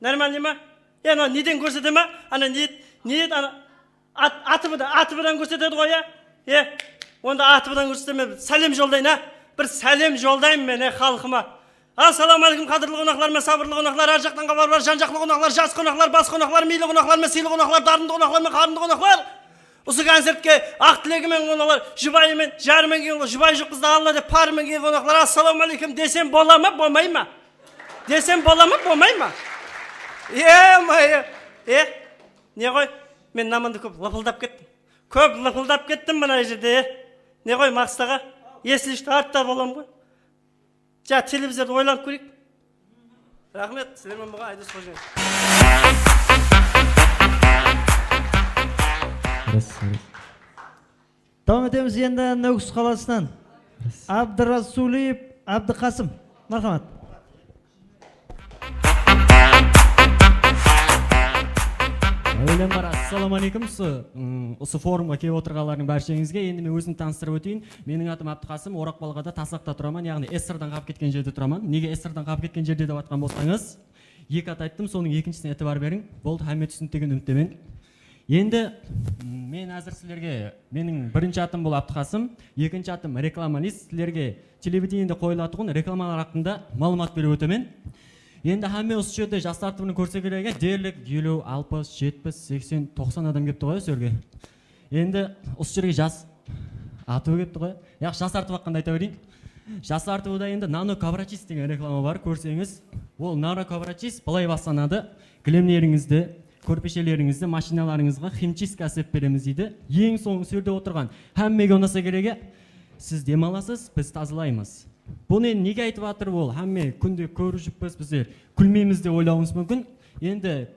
Нормальный ma? Ya, mına neden kórsete ma? Ana ne, ne, ana, At-, atıbıdan, atıbıdan kórsetedi ǵoy, ya? E, onda atıbıdan kórseteme, sálem joldayın, a? Bir sálem joldayın men, e, xalqıma. Assalawma áleykum, qádirli qonaqlar menen sabırlı qonaqlar, ar jaqtan xabar bar, jan-jaqlı qonaqlar, jas qonaqlar, bas qonaqlar, miyli qonaqlar menen sıylı qonaqlar, darındı qonaqlar menen qarındı qonaqlar. Usı koncertke aq tilegi menen qonaqlar, jubayı menen, jarı menen kelgen, jubayı joq qızdı alla dep, parı menen kelgen qonaqlar, assalawma áleykum desem bola ma, bolmay ma? Desem bola ma, bolmay ma? E, ma, e, e. Ne ǵoy, men namandı kóp lıpıldap kettim. Kóp lıpıldap kettim mına jerde. Ne ǵoy, Maqsıt aǵa, если что, artta bolam ǵoy. Ja, televizordı oylanıp kóreyik. Raxmet, sizler menen bolǵan Aydos Xojaev. Dawam etemiz endi Nókis qalasınan. Abdırasuliyev Abdıqasım. Marhamat. Áwelen bar, assalawma áleykum. Usı, ım, usı forumǵa kelip otırǵanlardıń bársheńizge endi men ózimdi tanıstırıp óteyin. Meniń atım Abdıqasım, Oraqbalqada, Taslıqta turaman, yaǵnıy S R-dan qalıp ketken jerde turaman. Nege S R-dan qalıp ketken jerde dep atqan bolsańız, eki at ayttım, sonıń ekinshisine itibar beriń. Boldı, hámme túsinikli degen úmittemen. Endi, m, men házir sizlerge, meniń birinshi atım bul Abdıqasım, ekinshi atım reklamalist, sizlerge televideniede qoyılatuǵın reklamalar haqqında maǵlıwmat berip ótemen. Endi hámme usı jerde jas artıbın kórse kerek, derlik eliw, alpıs, jetpis, seksen, toqsan adam kelipti ǵoy usı jerge. Endi usı jerge jas artıbı kelipti ǵoy. Yaq, jas artıbı haqqında ayta bereyin. Jas artıbıda endi Nano Kavrachis degen reklama bar, kórseńiz. Ol Nano Kavrachis bılay baslanadı. Gilemlerińizdi, kórpeshelerińizdi, mashinalarıńızǵa ximchistka islep beremiz deydi. Eń sońǵı usı jerde otırǵan hámmege unasa keregi, siz dem alasız, biz tazalaymız. Bunı endi nege aytıp atır ol? Hámme kúnde kórip júrmiz, bizler kúlmeymiz dep oylawıńız múmkin. Endi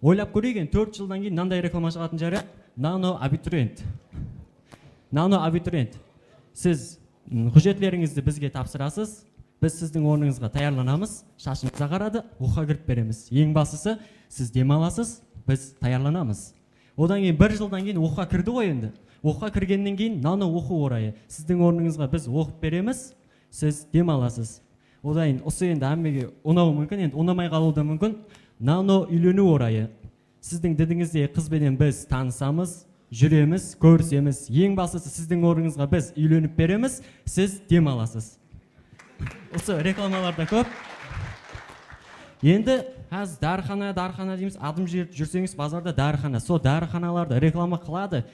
oylap kóreyik, endi tórt jıldan keyin mınanday reklama shıǵatın shıǵar, ya? Nano Abiturient. Nano Abiturient. Siz, m, hújjetlerińizdi bizge tapsırasız. Biz sizdiń ornıńızǵa tayarlanamız. Shashıńız aǵaradı, oqıwǵa kirip beremiz. Eń baslısı, siz dem alasız, biz tayarlanamız. Odan keyin bir jıldan keyin oqıwǵa kirdi ǵoy endi. Oqıwǵa kirgennen keyin nano oqıw orayı. Sizdiń ornıńızǵa biz oqıp beremiz, siz dem alasız. Odan keyin usı endi hámmege unawı múmkin, endi unamay qalıwı da múmkin. Nano úyleniw orayı. Sizdiń didińizdegi qız benen biz tanısamız, júremiz, kórisemiz. Eń baslısı, sizdiń ornıńızǵa biz úylenip beremiz, siz dem alasız. Usı reklamalar da kóp. Endi házir dárixana, dárixana deymiz, adım júrip júrseńiz, bazarda dárixana. Sol dárixanalarda reklama qıladı.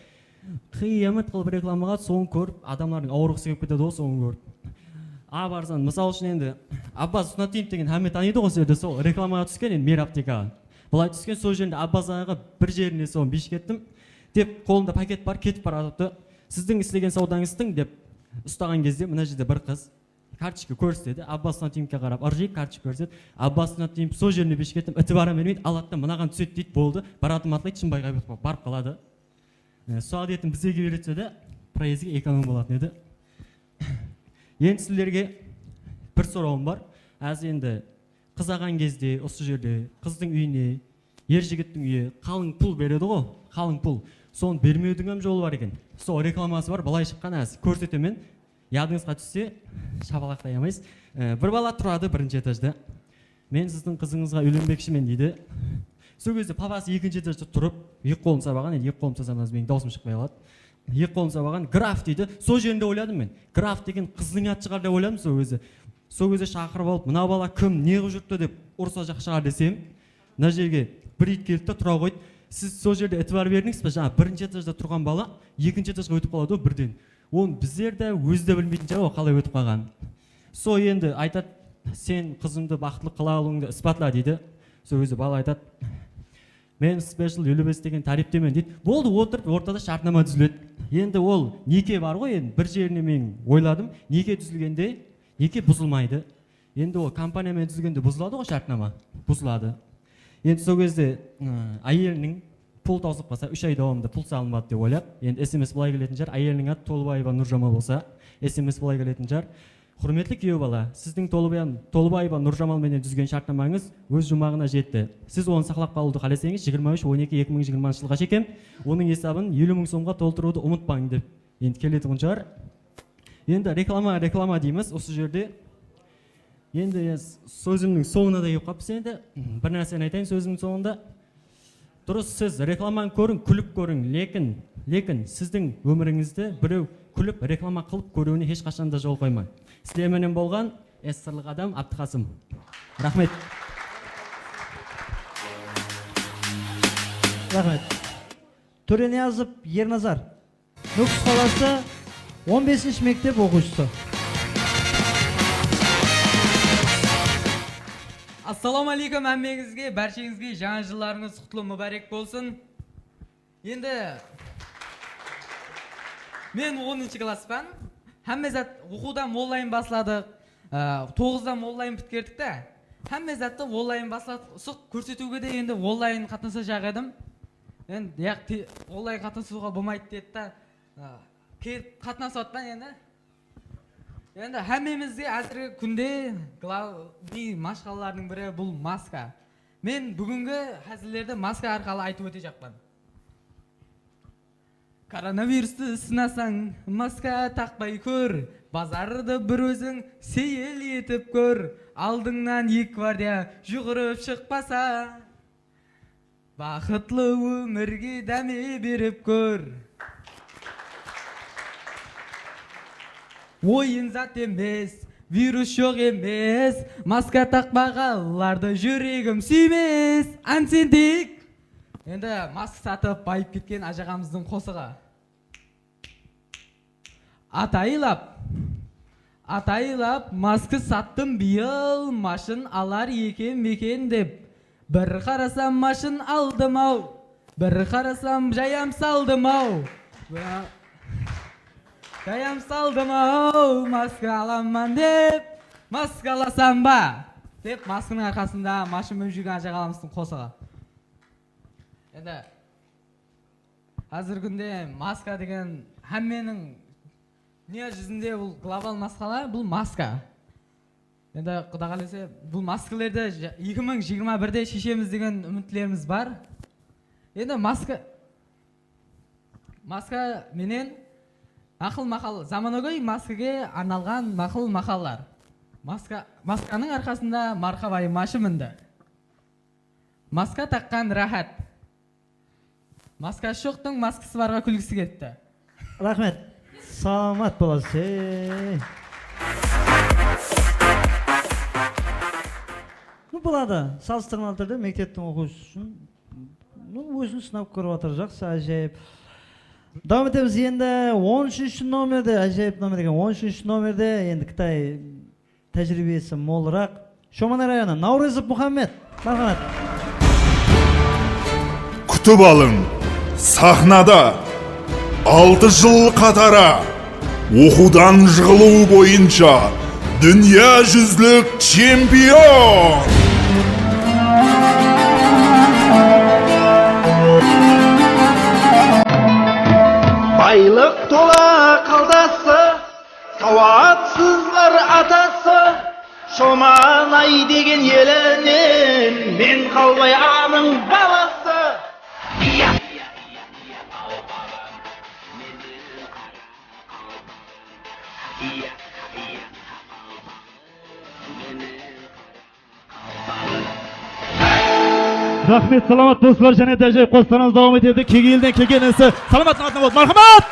Qıyamet qılıp reklamaǵa sonı kórip, adamlardıń awırǵısı kelip ketedi ǵoy, sonı kórip. A, barsań, mısal ushın endi Abbas Sunatdinov degen hámme tanıydı ǵoy, sol jerde sol reklamaǵa túsken, endi Meyr aptekaǵa. Bılay túsken, sol jerinde Abbas aǵa bir jerine sonı biyshik ettim. Dep, qolında paket bar, ketip baratırıptı. Sizdiń islegen sawdańızdıń, dep ustaǵan gezde, mına jerde bir qız kartochka kórsetedi. Abbas Sunatdinovke qarap ırjıyıp kartochka kórsetedi. Abbas Sunatdinov sol jerine biyshik ettim, itibarın bermeydi, aladı da mınaǵan túsedi deydi, boldı. Baratım atlaydı, Shımbay Ǵaybatova barıp qaladı. E, sol ádetin bizlerge úyretse de, proezdge ekonom bolatın edi. Endi sizlerge bir sorawım bar. Házir endi qız alǵan gezde usı jerde qızdıń úyine er jigittiń úyi qalıń pul beredi ǵo, qalıń pul. Sonı bermewdiń hám jolı bar eken. Sol reklaması bar, bılay shıqqan, házir kórsetemen. Yadıńızǵa tússe, shapalaqtay almaysız. E, bir bala turadı birinshi etajda. "Men sizdiń qızıńızǵa úylenbekshimen," deydi. Sol gezde papası ekinshi etajda turıp, eki qolın sabaǵan, endi eki qolın sazamaz, meniń dawısım shıqpay qaladı. Eki qolın sabaǵan, "Graf," deydi. Sol jerinde oyladım men. "Graf degen qızdıń atı shıǵar," dep oyladım sol gezde. Sol gezde shaqırıp alıp, "Mına bala kim, ne qılıp júripti?" dep ursa jaq shıǵar desem, mına jerge bir iyt keldi de tura qoydı. Siz sol jerde itibar berdińiz be? Jańa birinshi etajda turǵan bala ekinshi etajǵa ótip qaladı ǵoy birden. Onı bizler de, ózi de bilmeytin shıǵar, o qalay ótip qalǵanın. Sol endi aytadı, "Sen qızımdı baxıtlı qıla alıwıńdı ısbatla," deydi. Sol gezde bala aytadı, "Men special eliw bes degen táriyptemen," deydi. Boldı, otırıp, ortada shártnama dúziledi. Endi ol neke bar ǵoy, endi bir jerine men oyladım. Neke dúzilgende, neke buzılmaydı. Endi ol kompaniya menen dúzilgende buzıladı ǵoy shártnama. Buzıladı. Endi sol gezde, ı, áyeliniń pul tawsılıp qalsa, úsh ay dawamında pul salınbadı dep oylap, endi S M S bılay keletin shıǵar, áyeliniń atı Tolıbaeva Nurjamal bolsa, S M S bılay keletin shıǵar. Húrmetli kúyew bala, sizdiń Tolıbaev-, Tolıbaeva Nurjamal menen dúzgen shártnamańız óz juwmaǵına jetti. Siz onı saqlap qalıwdı qáleseńiz, jigirma úsh on eki eki mıń jigirmanshı jılǵa shekem onıń esabın eliw mıń somǵa toltırıwdı umıtpań, dep endi keletuǵın shıǵar. Endi reklama, reklama deymiz usı jerde. Endi s-, sózimniń sońına da kelip qalıppız endi. Bir nárseni aytayın sózimniń sońında. Durıs, siz reklamanı kóriń, kúlip kóriń, lekin, lekin sizdiń ómirińizdi birew kúlip, reklama qılıp kóriwine hesh qashan da jol qoymań. Sizler menen bolǵan S R-lıq adam Abdıqasım. Raxmet. Raxmet. Tóreniyazov Ernazar. Nókis qalası on besinshi mektep oqıwshısı. Assalawma áleykum hámmeńizge, bársheńizge jańa jıllarıńız qutlı múbárek bolsın. Endi men onınshı klasspan. Hámme zat oqıwdan onlayn basladıq. Á, toǵızdan onlayn pitkerdik ta. Hámme zattı onlayn basladıq. Usı kórsetiwge de endi onlayn qatnasajaq edim. Endi, yaq, te-, onlayn qatnasıwǵa bolmaydı dedi da. Á, kelip qatnasıp atpan endi. Endi hámmemizde házirgi kúnde glavnıy mashqalalardıń biri bul maska. Men búgingi házillerdi maska arqalı aytıp ótejaqpan. Koronavirustı sınasań, maska taqpay kór. Bazardı bir óziń seyil etip kór. Aldıńnan eki gvardiya juwırıp shıqpasa, baxıtlı ómirge dáme berip kór. Oyın zat emes, virus joq emes, maska taqpaǵanlardı júregim súymes. Ánsendek! Endi maska satıp bayıp ketken ájaǵamızdıń qosıǵı. Ataylap, ataylap maska sattım bıyıl, mashın alar ekem eken dep. Bir qarasam, mashın aldım-aw, bir qarasam, jayam saldım-aw. Jayam saldım-aw, maska alaman dep, maska alasam ba? Dep, maskanıń arqasında mashın minip júrgen ájaǵalamızdıń qosıǵı. Endi házirgi kúnde maska degen hámmeniń dúnya júzinde bul global masqala, bul maska. Endi Quda qálese, bul maskalardı ja-, eki mıń jigirma birde sheshemiz degen úmitlerimiz bar. Endi maska, maska menen naqıl-maqal, zamanagóy maskaǵa arnalǵan naqıl-maqallar. Maska, maskanıń arqasında marqabay mashın mindi. Maska taqqan ráhát. Maskası joqtıń maskası barǵa kúlgisi ketti. Raxmet. Salamat bolasız. Ey. Bu baladı salıstırmalı túrde mekteptiń oqıwshısı ushın, nu, ózin sınap kórip atır. Jaqsı, ájayıp. Dawam etemiz endi on úshinshi nomerde, ájayıp nomer eken, on úshinshi nomerde endi Qıtay tájiriybesi molıraq. Shomanay rayonı, Nawrezov Muhammed. Marhamat. Kútip alıń, saxnada altı jıl qatarı oqıwdan jıǵılıw boyınsha dúnya júzlik chempion! Baylıq tola qaldası, sawatsızlar atası, Shomanay degen elinen men Qalbay anıń balası. Raxmet, salamat doslar, jáne de ájayıp qosıqlarımız dawam etedi. Kegi elden kelgen inisi Salamattıń atına boldı. Marhamat!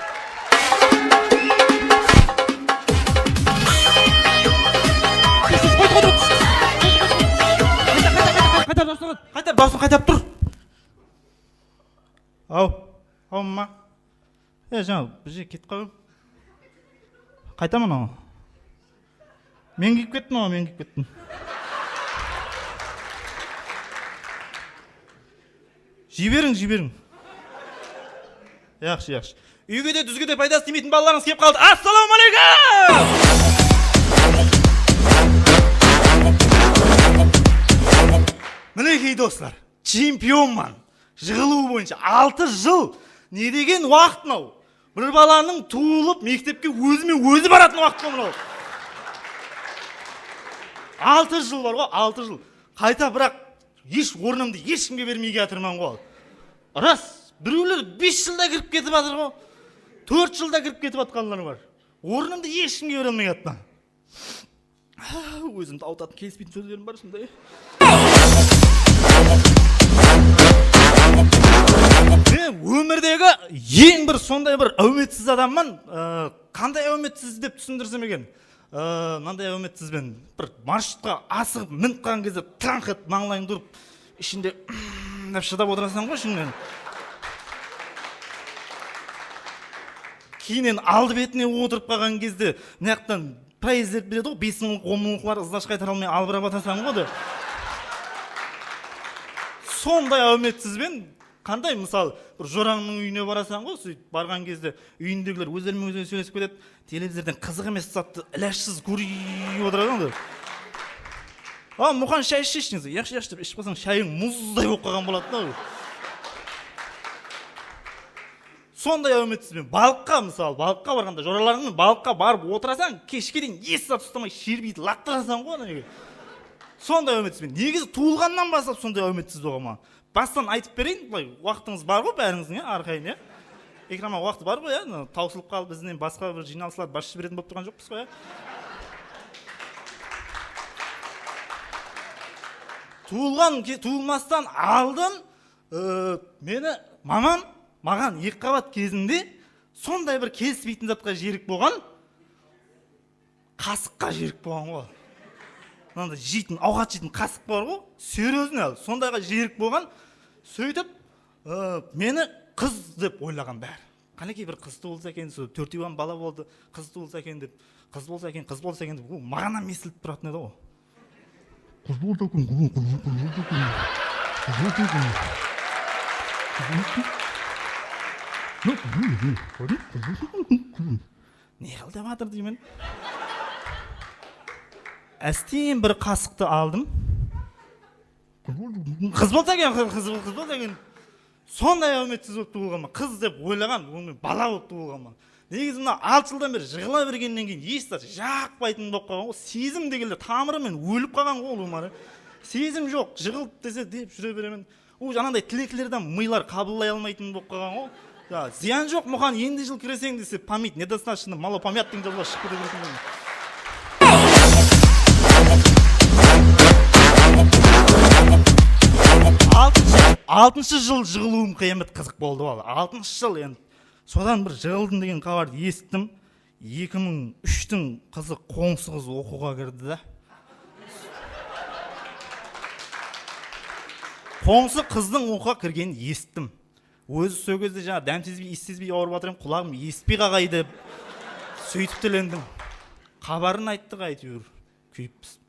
Aw, aw, ma. E, jańa, bir jerge ketip qaldım. Qaytaman awa. Men kiyip kettim awa, men kiyip kettim. Jiberiń, jiberiń. Yaqshı, yaqshı. Úyge de, dúzge de paydası tiymeytin balalarıńız kelip qaldı. Assalawma aleykum! Minekey, doslar, chempionman. Jıǵılıw boyınsha altı jıl. Ne degen waqıt mınaw? Bir balanıń tuwılıp, mektepke ózime ózi baratın waqıt ǵo mınaw. Altı jıl bar ǵo, altı jıl. Qayta, biraq, hesh ornımdı heshkimge bermey kiyatırman ǵo. Ras, birewler bes jılda kirip ketip atır ǵo. Tórt jılda kirip ketip atqanlar bar. Ornımdı heshkimge bere almay atırman. Ózimdi awıtatın kelispeytin sózlerim bar sonday. Men ómirdegi eń bir sonday bir áwmetsiz adamman. Ee, qanday áwmetsiz dep túsindirsem eken? Ee, mınanday áwmetsizben. Bir marshutqa asıǵıp minip qalǵan gezde tranq etip mańlayıńdı urıp, ishinde dep shıdap otırasań ǵo ishingnen. Keyninen aldı betine otırıp qalǵan gezde mıyaqtan proezdler beredi ǵo, bes mıńlıq, on mıńlıqlar ızlash qaytara almay albırap atasań ǵo de. Sonday áwmetsizben, qanday, mısal, bir jorańnıń úyine barasań ǵo, sóytip barǵan gezde úyindegiler ózlermen ózleri sóylesip ketedi. Televizordan qızıq emes zattı ilajsız kórip otıradı ǵo. A, Muxan, shay isheyshi dese, yaqshı, yaqshı dep iship qalsań, shayıń muzday bolıp qalǵan boladı da. Sonday áwmetsizben. Balıqqa, mısal, balıqqa barǵanda, joralarıńmen balıqqa barıp otırasań, keshke deyin hesh zat ustamay sherbeydi lattırasań ǵo, áne. Sonday áwmetsizben. Negizi tuwılǵannan baslap sonday áwmetsiz bolǵanman. Bastan aytıp bereyin, bılay, waqtıńız bar ǵo bárińizdiń, ya, arqayın, ya. Ekranǵa waqtı bar ǵo, ya, mına, tawsılıp qalıp, bizden basqa bir jıynalıslar basshı beretin bolıp turǵan joqpız ǵo, ya. Tuwılǵan ke-, tuwılmastan aldın, e, meni mamam maǵan eki qabat gezinde sonday bir kelispeytin zatqa jerik bolǵan. Qasıqqa jerik bolǵan ǵo. Mınanday jeytin, awqat jeytin qasıq bar ǵo, seryoznıy al, sondayǵa jerik bolǵan. Sóytip, ı, meni qız dep oylaǵan bári. Qánekey, bir qız tuwılsa eken, sol tórtewin bala boldı, qız tuwılsa eken dep, qız bolsa eken, qız bolsa eken dep, o, maǵan hám esitilip turatın edi ǵo. Qız bolsa eken, qız, qız, qız bolsa eken. Qız bolsa eken. Qız bolsa eken. Qız bolsa eken. Ne qıldap atır deymen. Ásten bir qasıqtı aldım. Qız bolsa eken, qız, qız, qız bolsa eken. Sonday áwmetsiz bolıp tuwılǵanman. Qız dep oylaǵan, onıń bala bolıp tuwılǵanman. Negizi mına altı jıldan beri jıǵıla bergennen keyin hesh zat jaqpaytın bolıp qalǵan ǵo. Sezim degenler tamırı menen ólip qalǵan ǵo, ulıwma. Sezim joq, jıǵılıp dese dep júre beremen. Uj, ananday tileklerden mıylar qabıllay almaytın bolıp qalǵan ǵo. Ya, zıyan joq, Muxan, endi jıl kireseń dese, помыть недостаточно, малопомятный dep shıǵıp kete beredi. Altınshı, altınshı jıl jıǵılıwım qıyamet qızıq boldı, bala. Altınshı jıl endi. Sodan bir jıǵıldım degen xabardı esittim. Eki mıń úshtiń qızı qońsı qız oqıwǵa kirdi da. Qońsı qızdıń oqıwǵa kirgenin esittim. Ózi sol gezde jańa dám sezbey, iyis sezbey awırıp atır edim, qulaǵım esitpey qalǵay dep. Sóytip tilendim. Xabarın ayttıq, áytewir, kúyip pisip.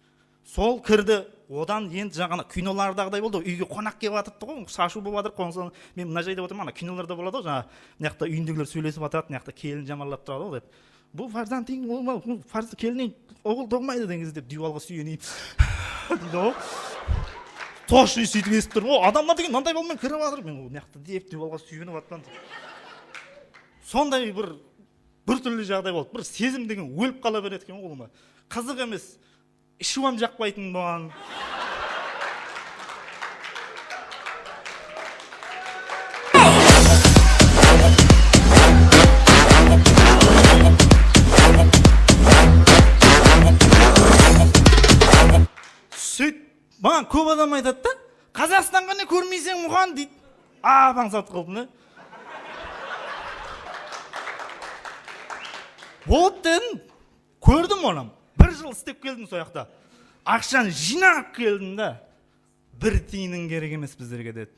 Sol kirdi, odan endi jańa kinolardaǵıday boldı, úyge qonaq kelip atırıptı ǵoy, shashıw bolıp atır, qońsı. Men mına jayda otırman, ana kinolarda boladı ǵoy, jańa, mına jaqta úyindegiler sóylesip atıradı, mına jaqta kelin jamanlap turadı ǵoy dep. Bul farzandıń, ol, ol farz-, keliniń oǵıl tawmaydı degen gezde dep diywalǵa súyenip deydi ǵoy. Toshnıy sóytip esitip turman, o adamlar degen mınanday bolmay kirip atır, men ol mıyaqta dep diywalǵa súyenip atırman. Sonday bir, bir túrli jaǵday boldı, bir sezim degen ólip qala beredi eken ǵoy ulıwma. Qızıq emes. Ishiw hám jaqpaytın bolǵan. Sóyt, maǵan kóp adam aytadı da, Qazaqstanǵa ne kórmeyseń, Muxan, deydi. Apań zat qıldı ne? Boldı dedim. Kórdim onı. Bir jıl islep keldim sol jaqta. Aqshanı jıynap keldim da. Bir tiyiniń kerek emes bizlerge, dedi.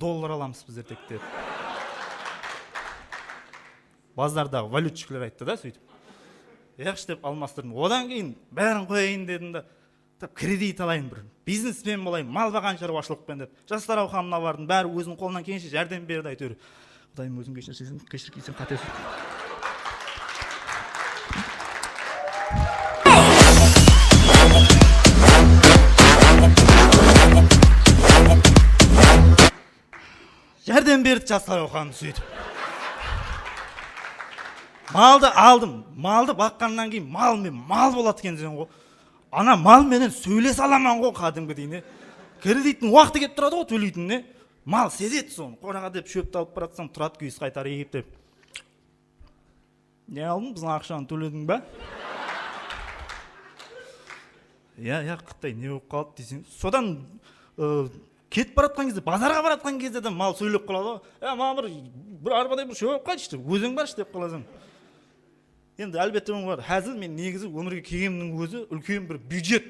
Dollar alamız bizler tek, dedi. Bazardaǵı valyutshikler ayttı da, sóytip. Yaqshı, dep almastırdım. Odan keyin bárin qoyayın dedim da, tap, kredit alayın, bir biznesmen bolayın, mal baǵan sharwashılıqpen, dep. Jaslar awqamına bardım, bári óziniń qolınan kelgenshe járdem berdi, áytewir. Qudayım, óziń keshir, sen keshir, sen qáte. Járdem berdi Jaslar awqamı sóytip. Maldı aldım. Maldı baqqannan keyin mal men mal boladı ekenseń ǵo. Ana mal menen sóylese alaman ǵo qádimgidey, ne. Kredittiń waqtı kelip turadı ǵo tóleytin, ne. Mal sezedi sonı. Qoraǵa dep shópti alıp baratsań, turadı kúyis qaytarıp dep. Ne aldıń, biziń aqshanı tólediń ba? Ya, ya, qıttay ne bolıp qaldı deyseń. Sodan, ı, ketip baratqan gezde, bazarǵa baratqan gezde de mal sóylep qaladı ǵo. Ya, maǵan bir, bir arbaday bir shóp alıp qaytshı dep, óziń barshı dep qalasań. Endi, álbette, onıń bar. Házil men negizi ómirge kelgenimniń ózi úlken bir byudjet.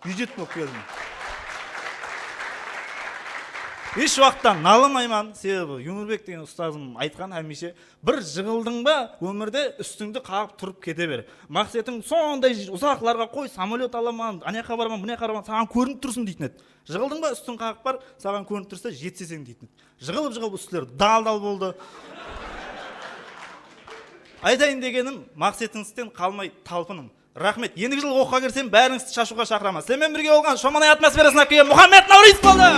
Byudjet bolıp keldim. Hesh waqıtta nalımayman, sebebi Yunurbek degen ustazım aytqan hámiyshe, bir jıǵıldıń ba ómirde, ústińdi qaǵıp turıp kete ber. Maqsetiń sonday uzaqlarǵa qoy, samolyot alaman, anayaqqa baraman, mınayaqqa baraman, saǵan kórinip tursın deytin edi. Jıǵıldıń ba, ústiń qaǵıp bar, saǵan kórinip tursa jetiseseń deytin edi. Jıǵılıp-jıǵılıp ústleri dal-dal boldı. Aytayın degenim, maqsetińizden qalmay talpınıń. Raxmet. Endigi jıl oqıwǵa kirsem, bárińizdi shashıwǵa shaqıraman. Sizler menen birge bolǵan Shomanay atmosferasına kúygen Muhammed Naurisov boldı.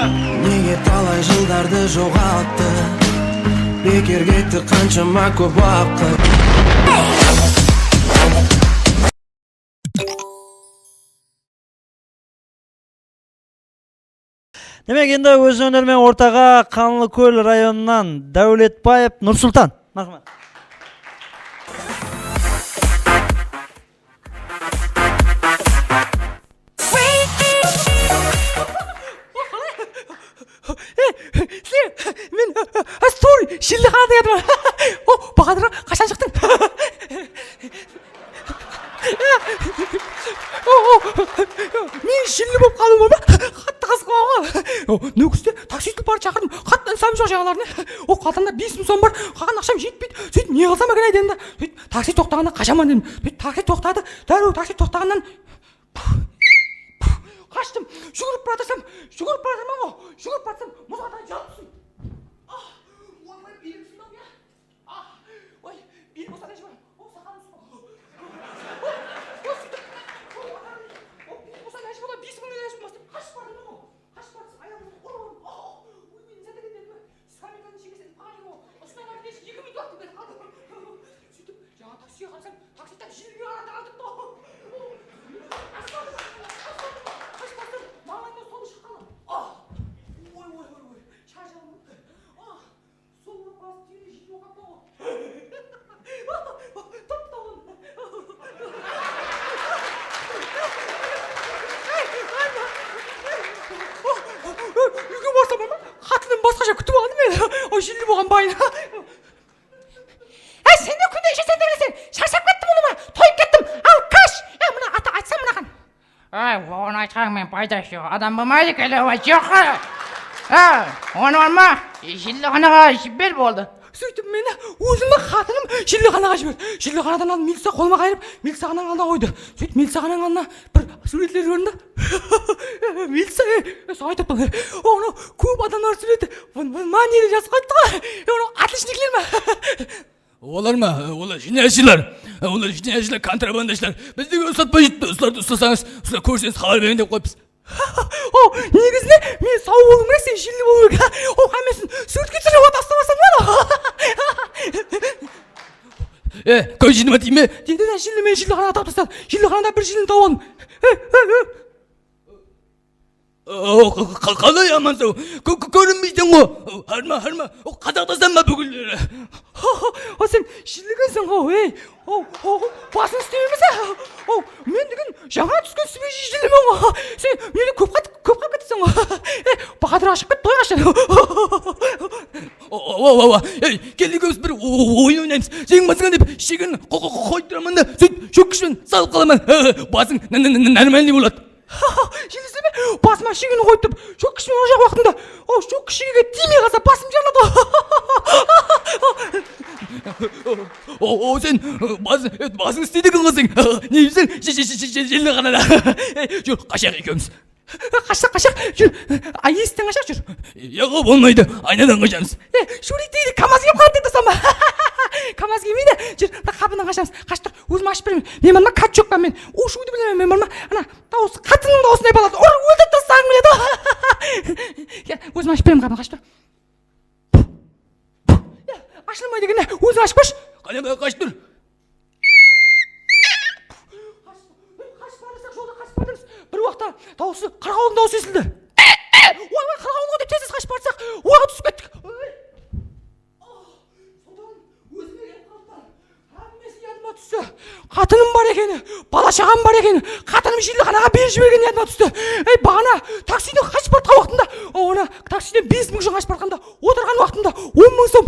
Nege talay jıldardı joǵalttı? Beker ketti qanshama kóp waqıt. Demek, endi óz óneri menen ortaǵa Qanlıkól rayonınan Dáwletbaev Nursultan. Marhamat. Ey, sizler, men, e, e, Astur, jilli xanada yatırman. O, Bahadır, qashan shıqtıń? O, o, men jilli bolıp qalıwıma qattı qızıqlaman ǵoy. O, Nókiste taksist barıp shaqırdım. Qattı insabım joq jaǵalarına. O, qaltamda bes mıń som bar. Qalǵan aqsham jetpeydi. Sóytip ne qılsam eken, ay, dedim da. Sóytip taksi toqtaǵanda qashaman dedim. Sóytip taksi toqtadı. Dárriw taksi toqtaǵannan qashtım. Júgirip baratursam, júgirip baratursam ǵoy. Júgirip baratursam, muzǵa tayıp jalıp tústim. Ah, oy, oy, belim sındı ya. Ah, oy, bel bosa ilajı bar. O, saqalım usı. O, o, sóytip. O, o, bel bosa ilajı bar, bes mıń ilajı bolmasa dep qashıp bardım ǵo. Qashıp bardım, ayaqlarım urdım. O, oy, men zat eken dedim. Skamekanıń shegesine ilip qalǵan eken ǵo. Usınıń eki mıń dórt dep qaldı. Sóytip, jańa taksige qarasam, taksista jilli ǵana da qaldıptı ǵo. Qashıp bardım, qashıp bardım. Mańlayımnan sol shıqqan. Ah! Oy, oy, oy, oy. Sharjaǵım. Ah! Sol bir bas tiyre jilli oqappan ǵo. Tap-tawın. Úyge barsam, qatınım basqasha kútip aldı meni. O jilli bolǵan bayın. Áy, sen de kúnde isheseń de bileseń. Sharshap kettim ulıwma, toyıp kettim. Alkash! E, mına ata aytsam mınaǵan. Ay, oǵan aytqanıń menen paydası joq. Adam bolmaydı, kelewa joq. Ha, onı alma, jillixanaǵa jiber boldı. Sóytip meni ózimi qatınım jillixanaǵa jiberdi. Jillixanadan aldım milisa qolıma qayırıp, milisaxananıń aldına qoydı. Sóytip milisaxananıń aldına bir súwretler kórindi. Milisa, e, e, saǵan aytıp atırman. Onı kóp adamlar súwreti. Mına, mına, mına nede jazıp qoyıptı ǵoy. E, onı отличникler ma? Olar ma? Olar jinayatshilar. Olar jinayatshilar, kontrabandashılar. Bizlerge uslatpay júripti. Usılardı uslasańız, usılap kórseńiz, xabar beriń dep qoyıppız. O, negizinde men saw bolıwım kerek, sen jilli bolıw kerek. O, hámmesin súwretke túsirip alıp tastap alsań boladı. E, kóz jilime tiyme. Dedi de jilli meni jillixanaǵa atıp tasladı. Jillixanada bir jillini tawıp aldım. E, e, e. O, qa-, qa-, qalay amansaw? Kó-, kó-, kórinbeyseń ǵo. Harma, harma. O, qazaqtasan ba búginleri? O, sen jilligenseń ǵo, ey. O, o, basıń ústep emes, á? O, men degen jańa túsken sibiji jillimen ǵo. Sen menen kóp qat-, kóp qalıp keteseń ǵo. Ey, Bahadır ashıp ketip qoy qashan. O, o, o, o, o. Ey, kel, ekewimiz bir o-, o-, oyın oynaymız. Jeńiń basıńa dep shegin qo-, qo-, qo-, qoyıp turaman da, sóytip shókkishpen salıp qalaman. Basıń n-, n-, n-, нормальный boladı. Jelliseme, basıma shegeni qoyıp turıp, shókkishime urajaq waqtımda, o, shókkish shegege tiymey qalsa, basım jarıladı. O, o, sen, bas, basıń isleydi eken ǵo seń. Ne deysen, je-, je-, je-, je-, jelle ǵana da. Ey, júr, qashaq ekewimiz. Qashsaq, qashsaq, júr. Ay, esitten qashaq, júr. Yaǵo, bolmaydı, aynadan qashamız. E, Shurik deydi, kamaz kelip qaladı dep tasama. Kamaz kelmeydi, júr, mına qapıdan qashamız. Qashıp tur, ózim ashıp beremen. Men barma, kachok pa men. Ushıwdı bilemen, men barma. Ana, dawısı, qatınıń dawısınday baladı. Ur, óltirip taslaǵıń keledi. Ya, ózim ashıp beremen qapını, qashıp tur. Ya, ashılmaydı eken, ya, óziń ashıp kórshi. Qáne, qáne, qashıp tur. Qashıp, qashıp barmasaq, jolda qashıp barmız. Bir waqıtta dawısı, qırǵawıldıń dawısı esitildi. Oy, oy, qırǵawıl ǵo dep tez-tez qashıp barsaq, oyǵa túsip kettik. Oy. Ah, sodan ózime kelip qaldı. Hámmesi yadıma tústi. Qatınım bar ekeni, bala-shaǵam bar ekeni, qatınım jelli xanaǵa berip jibergeni yadıma tústi. Ey, baǵana taksiden qashıp baratqan waqtımda, o, ana, taksiden bes mıń júz qashıp baratqanda, otırǵan waqtımda on mıń som,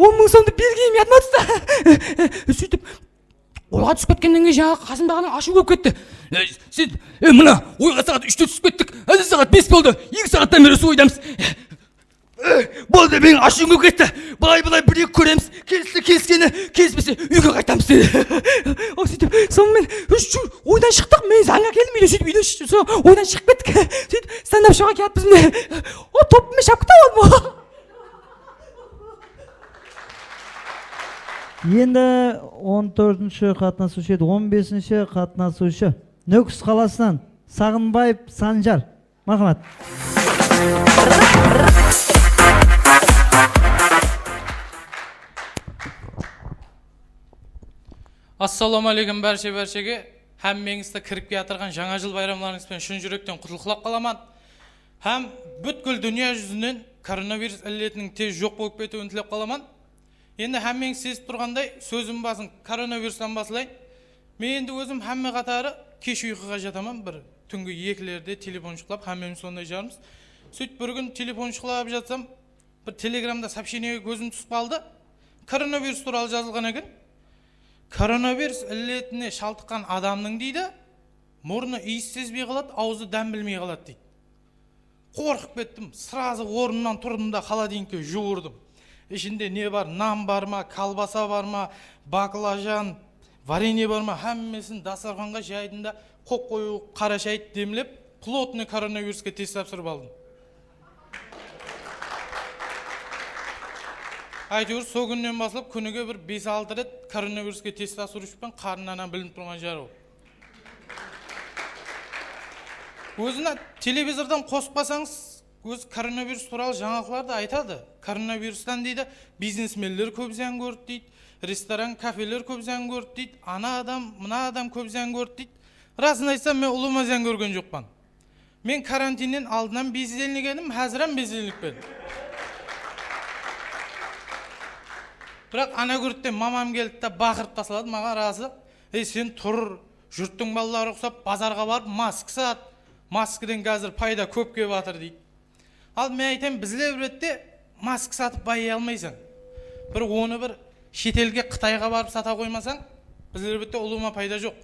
on mıń somdı bergenim yadıma tústi. Sóytip, oyǵa túsip ketkennen keyin jańaǵı qasımdaǵına ashıw kelip ketti. E, sen, e, mına, oyǵa saat úshte túsip kettik. Házir saat bes boldı. Eki saattan beri sol oydamız. E, boldı, meniń ashıwım kelip ketti. Bılay-bılay bir-eki kóremiz. Kelisse keliskeni, kelispese úyge qaytamız, dedi. O, sóytip, sonıń menen, júr, oydan shıqtıq. Men zańǵa keldim, úyde sóytip, úyden shı-, so-, oydan shıǵıp kettik. Sóytip, stendap shouǵa kiyatpız mine. O, topıp men shapkı tawıp aldım. Endi on tórtinshi qatnasıwshı edi, on besinshi qatnasıwshı. Nókis qalasınan Saǵınbaev Sanjar. Marhamat. Assalawma áleykum bárshe-bárshege. Hámmeńizdi kirip kiyatırǵan Jańa jıl bayramlarıńız benen shın júrekten qutlıqlap qalaman. Hám bútkil dúnya júzinen koronavirus illetiniń tez joq bolıp ketiwin tilep qalaman. Endi hámmeńiz sezip turǵanday, sózim basın koronavirustan baslayın. Men endi ózim hámme qatarı kesh uyqıǵa jataman, bir túngi ekilerde telefon shıqlap, hámmemiz sonday jarmız. Sóytip bir kún telefon shıqlap jatsam, bir telegramda сообщениеge kózim túsip qaldı. Koronavirus tuwralı jazılǵan eken. Koronavirus illetine shaltıqqan adamnıń, deydi, murnı iyis sezbey qaladı, awzı dám bilmey qaladı, deydi. Qorqıp kettim. Srazı ornımnan turdım da, xolodilnikke juwırdım. Ishinde ne bar? Nan bar ma, kolbasa bar ma, baklajan, varenie bar ma? Hámmesin dasturxanǵa jaydım da, qop-qoyıw qara shaydı demlep, plotnıy koronaviruske test tapsırıp aldım. Áytewir, sol kúnnen baslap kúnige bir bes-altı ret koronaviruske test tapsırıw ushın qarnınan bilinip turǵan jarıw. Ózine televizordan qosıp qalsańız, ózi koronavirus tuwralı jańalıqlardı aytadı. Koronavirustan, deydi, biznesmenler kóp zıyan kórdi, deydi, restoran, kafeler kóp zıyan kórdi, deydi, ana adam, mına adam kóp zıyan kórdi, deydi. Rasın aytsam, men ulıwma zıyan kórgen joqpan. Men karantinnen aldın hám bezdelnik edim, házir hám bezdelnikpen. Biraq anagúrtten mamam keldi de, baqırıp tasladı maǵan, razı. Ey, sen tur, jurttıń balaları uqsap bazarǵa barıp mask sat. Maskadan házir payda kóp kep atır, deydi. Al, men aytayın, bizler bette mask satıp bayıya almaysań. Bir onı bir shet elge, Qıtayǵa barıp sata qoymasań, bizler bette ulıwma payda joq.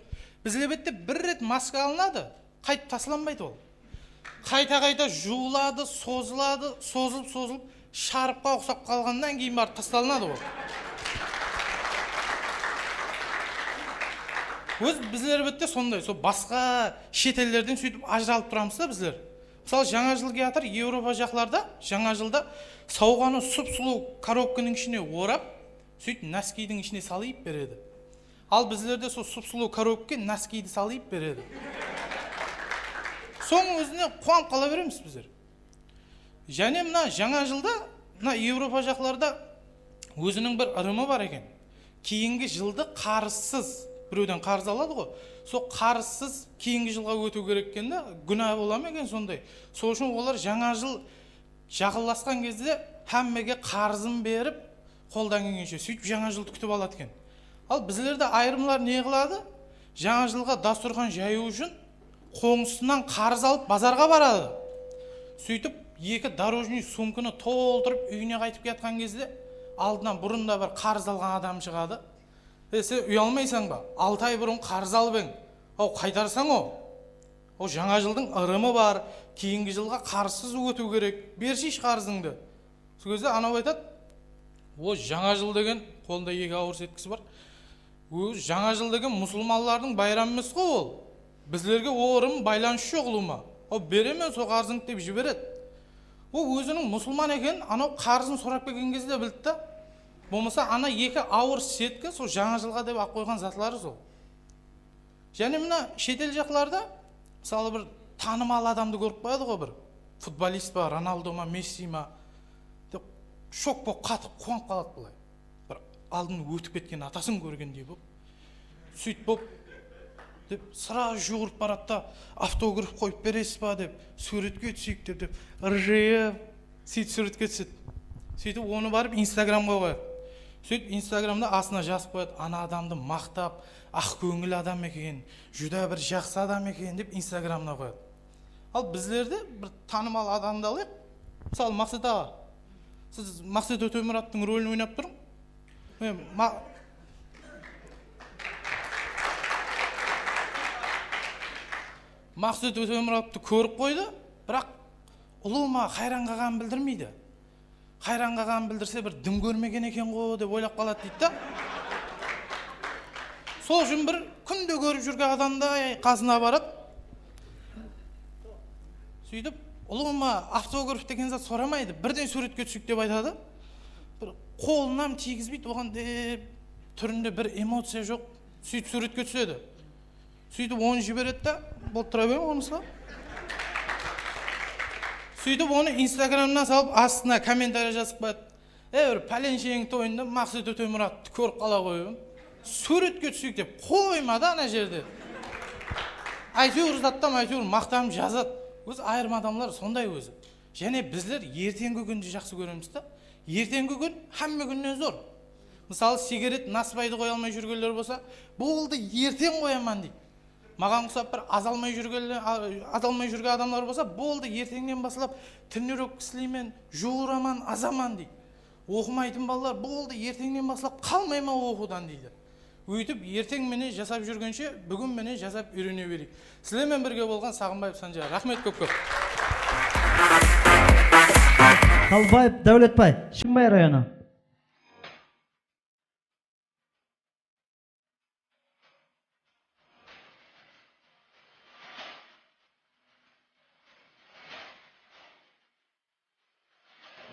Bizler bette bir ret maska alınadı, qaytıp taslanbaydı ol. Qayta-qayta juwıladı, sozıladı, sozılıp-sozılıp, sharıpqa uqsap qalǵannan keyin barıp taslanadı ol. Óz bizler bette sonday, sol basqa shet ellerden sóytip ajıralıp turamız da bizler. Mısalı, Jańa jıl kiyatır, Evropa jaqlarda Jańa jılda sawǵanı sup-sulıw korobkanıń ishine orap, sóytip náskiydiń ishine salıp beredi. Al bizlerde sol sup-sulıw korobka náskiydi salıp beredi. Sonıń ózine quwanıp qala beremiz bizler. Jáne mına Jańa jılda, mına Evropa jaqlarda óziniń bir ırımı bar eken. Keyingi jıldı qarızsız, birewden qarız aladı ǵo, sol qarızsız keyingi jılǵa ótiw kerek eken de, gúna bola ma eken sonday? Sol ushın olar Jańa jıl jaqınlasqan gezde hámmege qarızın berip, qoldan kelgenshe sóytip Jańa jıldı kútip aladı eken. Al bizlerde ayırımlar ne qıladı? Jańa jılǵa dasturxan jayıw ushın qońsısınan qarız alıp bazarǵa baradı. Sóytip eki дорожный sumkanı toltırıp úyine qaytıp kiyatqan gezde aldına burın da bir qarız alǵan adam shıǵadı. E, sen uyalmaysań ba? Altı ay burın qarız alıp eń. Aw, qaytarsań-aw. O jańa jıldıń ırımı bar, keyingi jılǵa qarızsız ótiw kerek. Bershiyshi qarızıńdı. Sol gezde anaw aytadı, o jańa jıl degen, qolında eki awır setkisi bar. Ózi jańa jıl degen musılmanlardıń bayramı emes ǵo ol. Bizlerge o ırım baylanıs joq ulıwma. O beremen sol qarızıńdı dep jiberedi. O óziniń musılman ekenin anaw qarızın sorap kelgen gezde bildi da. Bolmasa ana eki awır setki sol jańa jılǵa dep alıp qoyǵan zatları sol. Jáne mına shet el jaqlarda, mısalı, bir tanımal adamdı kórip qoyadı ǵo, bir futbolist pa, Ronaldo ma, Messi ma, dep shok bolıp qatıp quwanıp qaladı bılay. Bir aldın ótip ketken atasın kórgendey bolıp. Sóytip bolıp, dep, srazı juwırıp baradı da, avtograf qoyıp beresiz ba dep, súwretke túseyik dep, dep, ırjıyıp, sóytip súwretke túsedi. Sóytip onı barıp Instagramǵa qoyadı. Sóytip Instagramda astına jazıp qoyadı, ana adamdı maqtap, aq kóńil adam eken, júdá bir jaqsı adam eken dep Instagramına qoyadı. Al bizlerde bir tanımal adamdı alayıq. Mısalı, Maqset aǵa. Siz Maqset Ótemurattıń rolin oynap turıń. Men Ma-, Maqset Ótemuratovtı kórip qoydı, biraq ulıwma hayran qalǵanın bildirmeydi. Hayran qalǵanın bildirse, bir dım kórmegen eken ǵo dep oylap qaladı deydi da. Sol ushın bir kúnde kórip júrgen adamday qasına baradı. Sóytip, ulıwma avtograf degen zat soramaydı, birden súwretke túseyik dep aytadı. Bir qolınam tiygizbeydi, oǵan dep túrinde bir emociya joq. Sóytip súwretke túsedi. Sóytip onı jiberedi da, bolıp tura beriń onısı. Sóytip onı Instagramnan salıp astına kommentariya jazıp qoyadı. Ey, bir pálensheńniń toyında Maqset Ótemuratovtı kórip qala qoyıp, súwretke túseyik dep qoymadı ana jerde. Áytewir zattam, áytewir maqtanıp jazadı. Ózi ayırım adamlar sonday ózi. Jáne bizler erteńgi kúndi jaqsı kóremiz da. Erteńgi kún hámme kúnnen zor. Mısalı, sigaret, nasıbaydı qoya almay júrgenler bolsa, boldı, erteń qoyaman deydi. Maǵan uqsap bir az almay júrgenler, a-, az almay júrgen adamlar bolsa, boldı, erteńnen baslap trenirovka isleymen, juwıraman, azaman deydi. Oqımaytın balalar, boldı, erteńnen baslap qalmayman oqıwdan deydi. Óytip, erteń menen jasap júrgenshe, búgin menen jasap úyrene bereyik. Sizler menen birge bolǵan Saǵınbaev Sanjar. Raxmet kóp-kóp. Qalbaev Dáwletbay, Shımbay rayonı.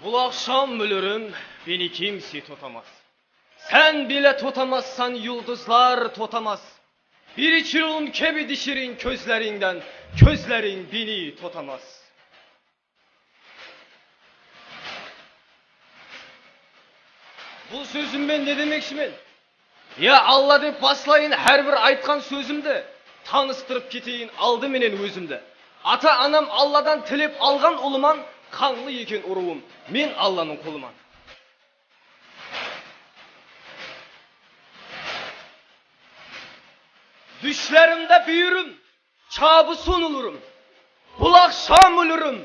Bul aqsham, múlúrim, beni kimse totamaz. Sen bile totamazsan, yuldızlar totamaz. Bir içiruvım kebidi shirin kózlerińnen, kózleriń beni totamaz. Bul sózimmen ne demekshimen? Ya Alla dep baslayın hár bir aytqan sózimdi, tanıstırıp keteyin aldı menen ózimdi. Ata-anam Alladan tilep alǵan ulıman, qanlı eken urıwım, men Allanıń qulıman. Dúshlerimde búyirim, Çabısın ulırım, bul aqsham úlirim.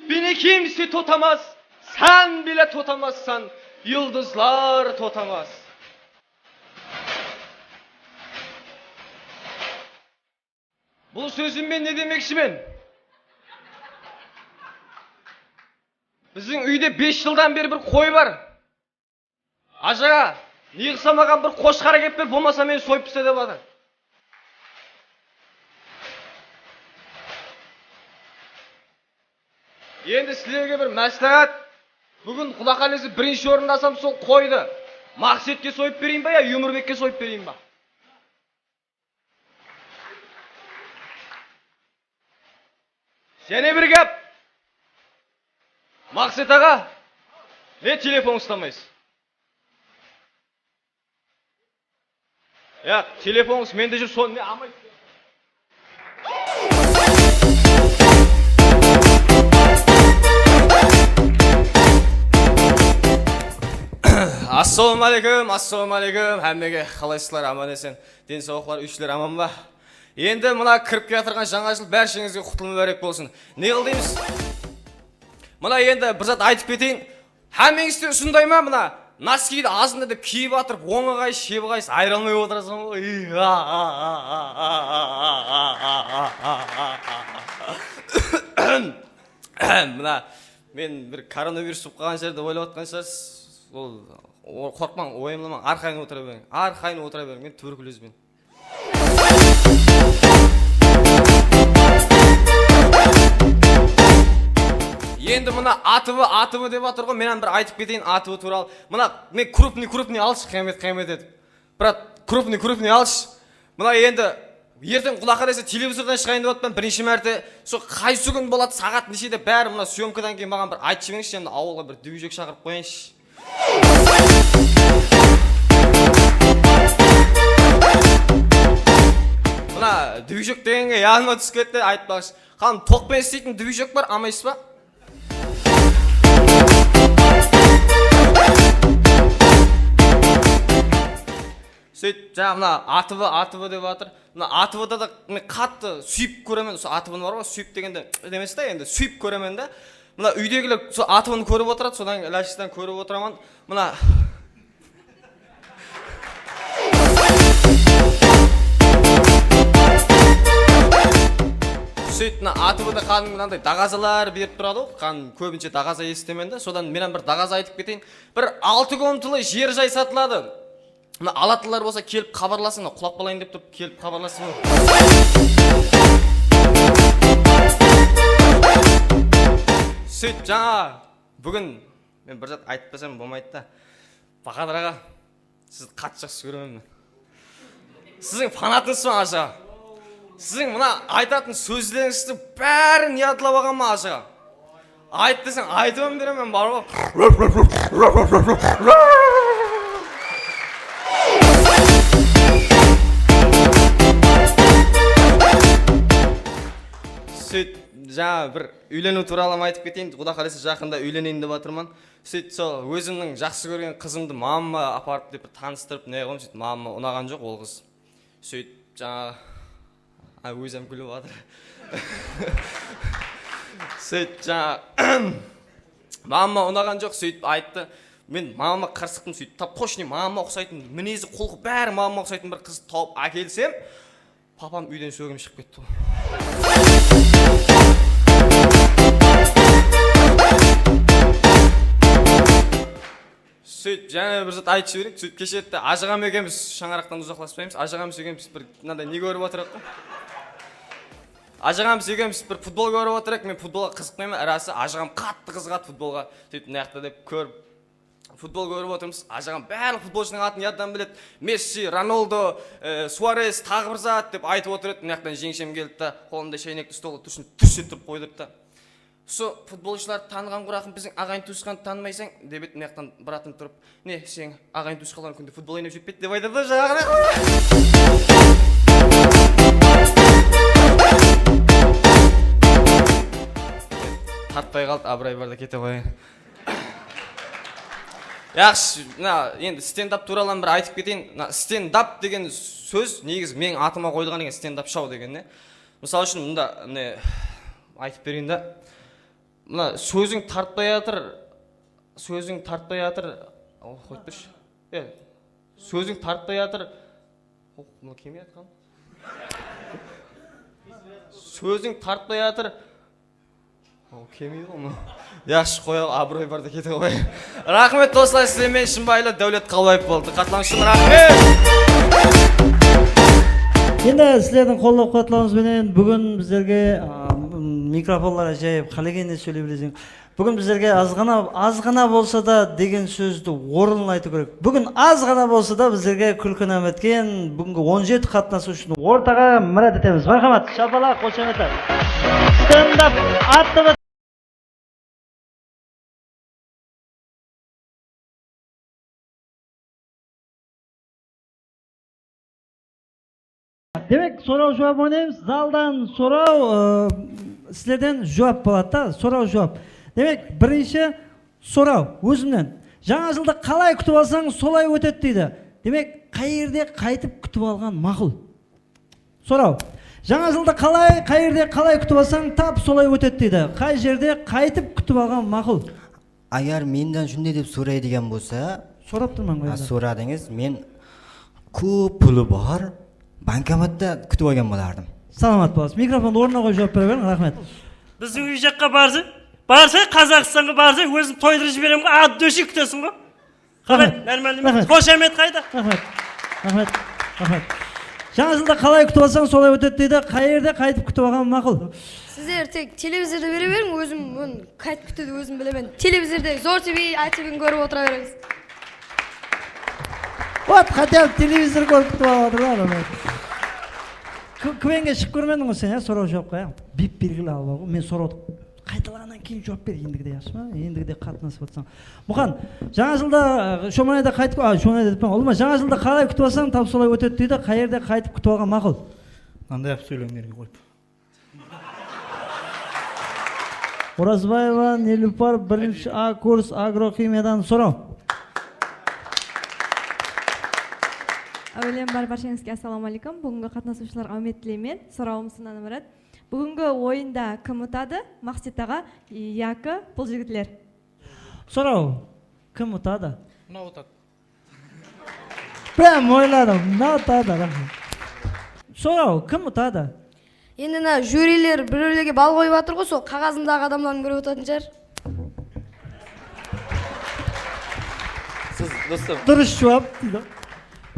Beni kimse totamaz, sen bile totamazsan, yuldızlar totamaz. Bul sózimmen ne demekshimen? Biziń úyde bes jıldan beri bir qoy bar. Ájaǵa, ne qılsa maǵan bir qoshqar ákep ber, bolmasa meni soyıp tasta dep atır. Endi sizlerge bir másláhát. Búgin Quda qálese birinshi orındı alsam, sol qoydı Maqsetke soyıp bereyin ba ya Umırbekke soyıp bereyin ba? Jáne bir gáp. Maqset aǵa, ne telefon ustamaysız? Ya, telefonıńız mende júr, sonı ne amay? Assalawma aleykum, assalawma aleykum. Hámmege qalaysızlar, aman-esen? Densawlıqlar, úyishiler aman ba? Endi mına kirip kiyatırǵan jańa jıl bársheńizge qutlı múbárek bolsın. Ne qıl deymiz? Mına endi bir zat aytıp keteyin. Hámmeńizde usınday ma mına? Noskiydi azında dep kiyip atırıp, oń ıǵay, shep ıǵay, ayıra almay otırasań ǵoy. Mına, men bir koronavirus bolıp qalǵan shıǵar dep oylap atqan shıǵarsız. Ol, o-, qorqpań, uwayımlamań, arqayın otıra beriń. Arqayın otıra beriń, men tuberkulezben. Endi mına A T V, A T V dep atır ǵoy, men hám bir aytıp keteyin A T V tuwralı. Mına, men krupnıy, krupnıy alshı, qıyamet, qıyamet etip. Brat, krupnıy, krupnıy alshı. Mına endi erteń qulaqqa dese televizordan shıǵayın dep atpan birinshi márte. Sol qaysı kún boladı, saǵat neshede, bári mına syomkadan keyin maǵan bir aytıp jiberiyinshi, endi awılǵa bir dúbejek shaqırıp qoyayınshı. Mına dúbejek degenge yadıma túsip ketti, aytpaqshı. Qan, tokpen isleytin dúbejek bar, almaysız ba? Sóyt, jańa mına A T V, A T V dep atır. Mına A T V-da da men qattı súyip kóremen, usı A T V-nı bar ǵoy, súyip degende emes ta, endi súyip kóremen da. Mına úydegiler usı A T V-nı kórip otıradı, sodan ilajsızdan kórip otıraman. Mına Sóyt, mına A T V-da qanday mınanday dagazalar berip turadı ǵoy. Qan, kóbinshe dagaza esitemen da. Sodan men hám bir dagaza aytıp keteyin. Bir altı komnatalı jer jay satıladı. Mına alatınlar bolsa kelip xabarlasın, mına qulap alayın dep turıp kelip xabarlasın. Sóyt, jańa búgin men bir zat aytpasam bolmaydı da. Bahadır aǵa, sizdi qattı jaqsı kóremen men. Siziń fanatıńızban, ajaǵa. Siziń mına aytatın sózlerińizdiń bárin yadlap alǵanman, ajaǵa. Ayt deseń, aytıp hám beremen, bar ǵoy. Sóyt, jańa bir úyleniw tuwralı hám aytıp keteyin. Quda qálese, jaqında úyleneyin dep atırman. Sóyt, sol ózimniń jaqsı kórgen qızımdı mamama aparıp dep bir tanıstırıp, ne qıldım, sóyt mamama unaǵan joq ol qız. Sóyt, jańa, a, ózi hám kúlip atır. Sóyt, jańa, mamama unaǵan joq, sóytip ayttı. Men mamama qırsıqtım, sóytip, tap, tochno mamama uqsaytın, minezi, qulqı bári mamama uqsaytın bir qızdı tawıp ákelsem, papam úyden shógim shıǵıp ketti ǵoy. Sóytip, jáne bir zat aytıp jibereyik. Sóytip, keshe erte ajaǵam ekewimiz, shańaraqtan uzaqlaspaymız. Ajaǵamız ekewimiz bir mınanday ne kórip otırıq ǵoy. Ajaǵamız ekewimiz bir futbol kórip otırıq. Men futbolǵa qızıqpayman, rası, ajaǵam qattı qızıǵadı futbolǵa. Sóytip, mına jaqta dep kórip, futbol kórip otırmız. Ajaǵam barlıq futbolshınıń atın yadtan biledi. Messi, Ronaldo, e, Suarez, taǵı bir zat dep aytıp otır edi. Mına jaqtan jeńshem keldi da, qolında sháynekti stolǵa túrsin túrse turıp qoydı da. Usı futbolshılardı tanıǵan quraqın biziń aǵayin tuwısqandı tanımaysań, dep edi. Mına jaqtan bratım turıp, ne, seniń aǵayin tuwısqanlarıń kúnde futbol oynap júrip pe edi, dep aytadı da jańaǵıday. Tartpay qaldı, abıray barda kete qoyayın. Yaqshı, mına endi stendap tuwralı bir aytıp keteyin. Mına stendap degen sóz negizi meniń atıma qoyılǵan eken, stendap shou degen ne. Mısal ushın, mında, mine, aytıp bereyin da. Mına sóziń tartpay atır, sóziń tartpay atır. O, qoyıp bershi. E, sóziń tartpay atır. O, mına kelmey atqan. Sóziń tartpay atır. O, kelmeydi ǵoy mına. Yaqshı, qoyayıq, abıroy barda kete qoyayıq. Raxmet, doslar, sizler menen Shımbaylı Dáwlet Qalbaev boldı. Dıqqatlarıńız ushın raxmet. Endi sizlerdiń qollap-quwatlawıńız benen búgin bizlerge, a, mikrofonlar ájayıp, qálegenine sóyley bileseń. Búgin bizlerge azǵana, azǵana bolsa da degen sózdi orınlı aytıw kerek. Búgin azǵana bolsa da bizlerge kúlkini etken búgingi on jeti qatnasıwshını ortaǵa mirát etemiz. Marhamat, shapalaq, xoshametler. Stendap attı. Demek, soraw-juwap oynaymız. Zaldan soraw, ı, sizlerden juwap boladı da, soraw-juwap. Demek, birinshi soraw ózimnen. Jańa jıldı qalay kútip alsań, solay ótedi deydi. Demek, qay jerde qaytıp kútip alǵan maqul? Soraw. Jańa jıldı qalay, qay jerde qalay kútip alsań, tap solay ótedi deydi. Qay jerde qaytıp kútip alǵan maqul? Agar mendan shunday dep soraydigan bolsa, Sorap turman ǵoy endi. Soradıńız, men kóp puli bar, bankomatta kútip alǵan bolardım. Salamat bolasız. Mikrofondı ornına qoyıp juwap bere beriń. Raxmet. Biziń úy jaqqa barsa, barsa, Qazaqstanǵa barsa, ózim toydırıp jiberemen ǵoy, от души kútesiń ǵoy. Qalay? Raxmet. Normalno ma? Raxmet. Xoshamet qayda? Raxmet. Raxmet. Raxmet. Jańa jıldı qalay kútip alsań, solay ótedi deydi. Qayerde qaytıp kútip alǵan maqul? Sizler tek televizorda bere beriń, ózim bunı qaytıp kútiwdi ózim bilemen. Televizorda Zor T V, A T Vni kórip otıra beremiz. Вот, хотя бы televizor kórip kútip alıp atır da adamlar. K-, K V N-ge shıǵıp kórmediń ǵoy sen, ya, soraw juwapqa, ya? Bep belgili alba ǵoy. Men sorap otırman. Qaytalaǵannan keyin juwap ber, endigide, yaqshı ma? Endigide qatnasıp atsań. Muxan, jańa jılda, ı, Shomanayda qaytıp, a, Shomanayda deppan, ulıwma, jańa jılda qalay kútip alsań, tap solay ótedi deydi, qayerde qaytıp kútip alǵan maqul? Mınanday qılıp sóylewin erge qoyıp. Orazbaeva Nilupar, birinshi A kurs, agroximiyadan soraw. Áwelen bar, bársheń-izge assalamu aleykum. Búgingi qatnasıwshılarǵa áwmet tileymen. Sorawım usınnan ibarat. Búgingi oyında kim utadı? Maqset aǵa yaki bul jigitler? Soraw, kim utadı? Mınaw utadı. Прям oyladım, mınaw utadı, raxmet. Soraw, kim utadı? Endi mına júriler birewlerge bal qoyıp atır ǵoy, sol qaǵazındaǵı adamlardıń birewi utatın shıǵar. Siz, dostım. Durıs juwap, deydi.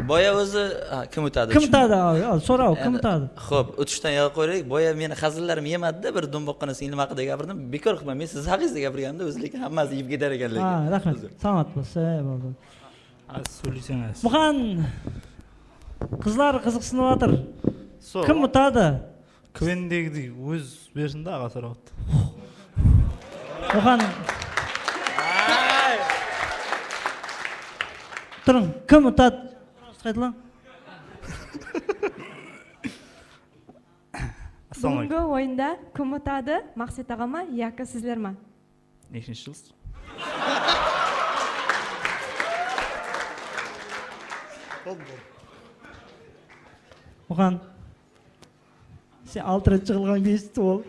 Boya ózi, a, kim utadı? Kim utadı, a, a, soraw, kim utadı? Xop, utishtan yalıp qoyayıq. Boya meni házillerimi yemadı da, bir dumboqqana sıyınıp haqıda gapirdim. Bekor qılma, men siz haqıńızda gapirgenim de, ózi lekin hammasi yeyip keter ekenler. A, raxmet. Salamat bol, sey, boldı. Az sóyleyseń, az. Muxan, qızlar qızıqsınıp atır. Kim utadı? Kvendegidey óz bersin da, aǵa, sorap atır. Oǵan. Turıń, kim utadı? Qaytalan. Assalawma aleykum. Búgingi oyında kim utadı? Maqset aǵa ma, yaki sizler ma? Neshinshi jıl? Oǵan. Sen altı ret jıǵılǵan kesti ol.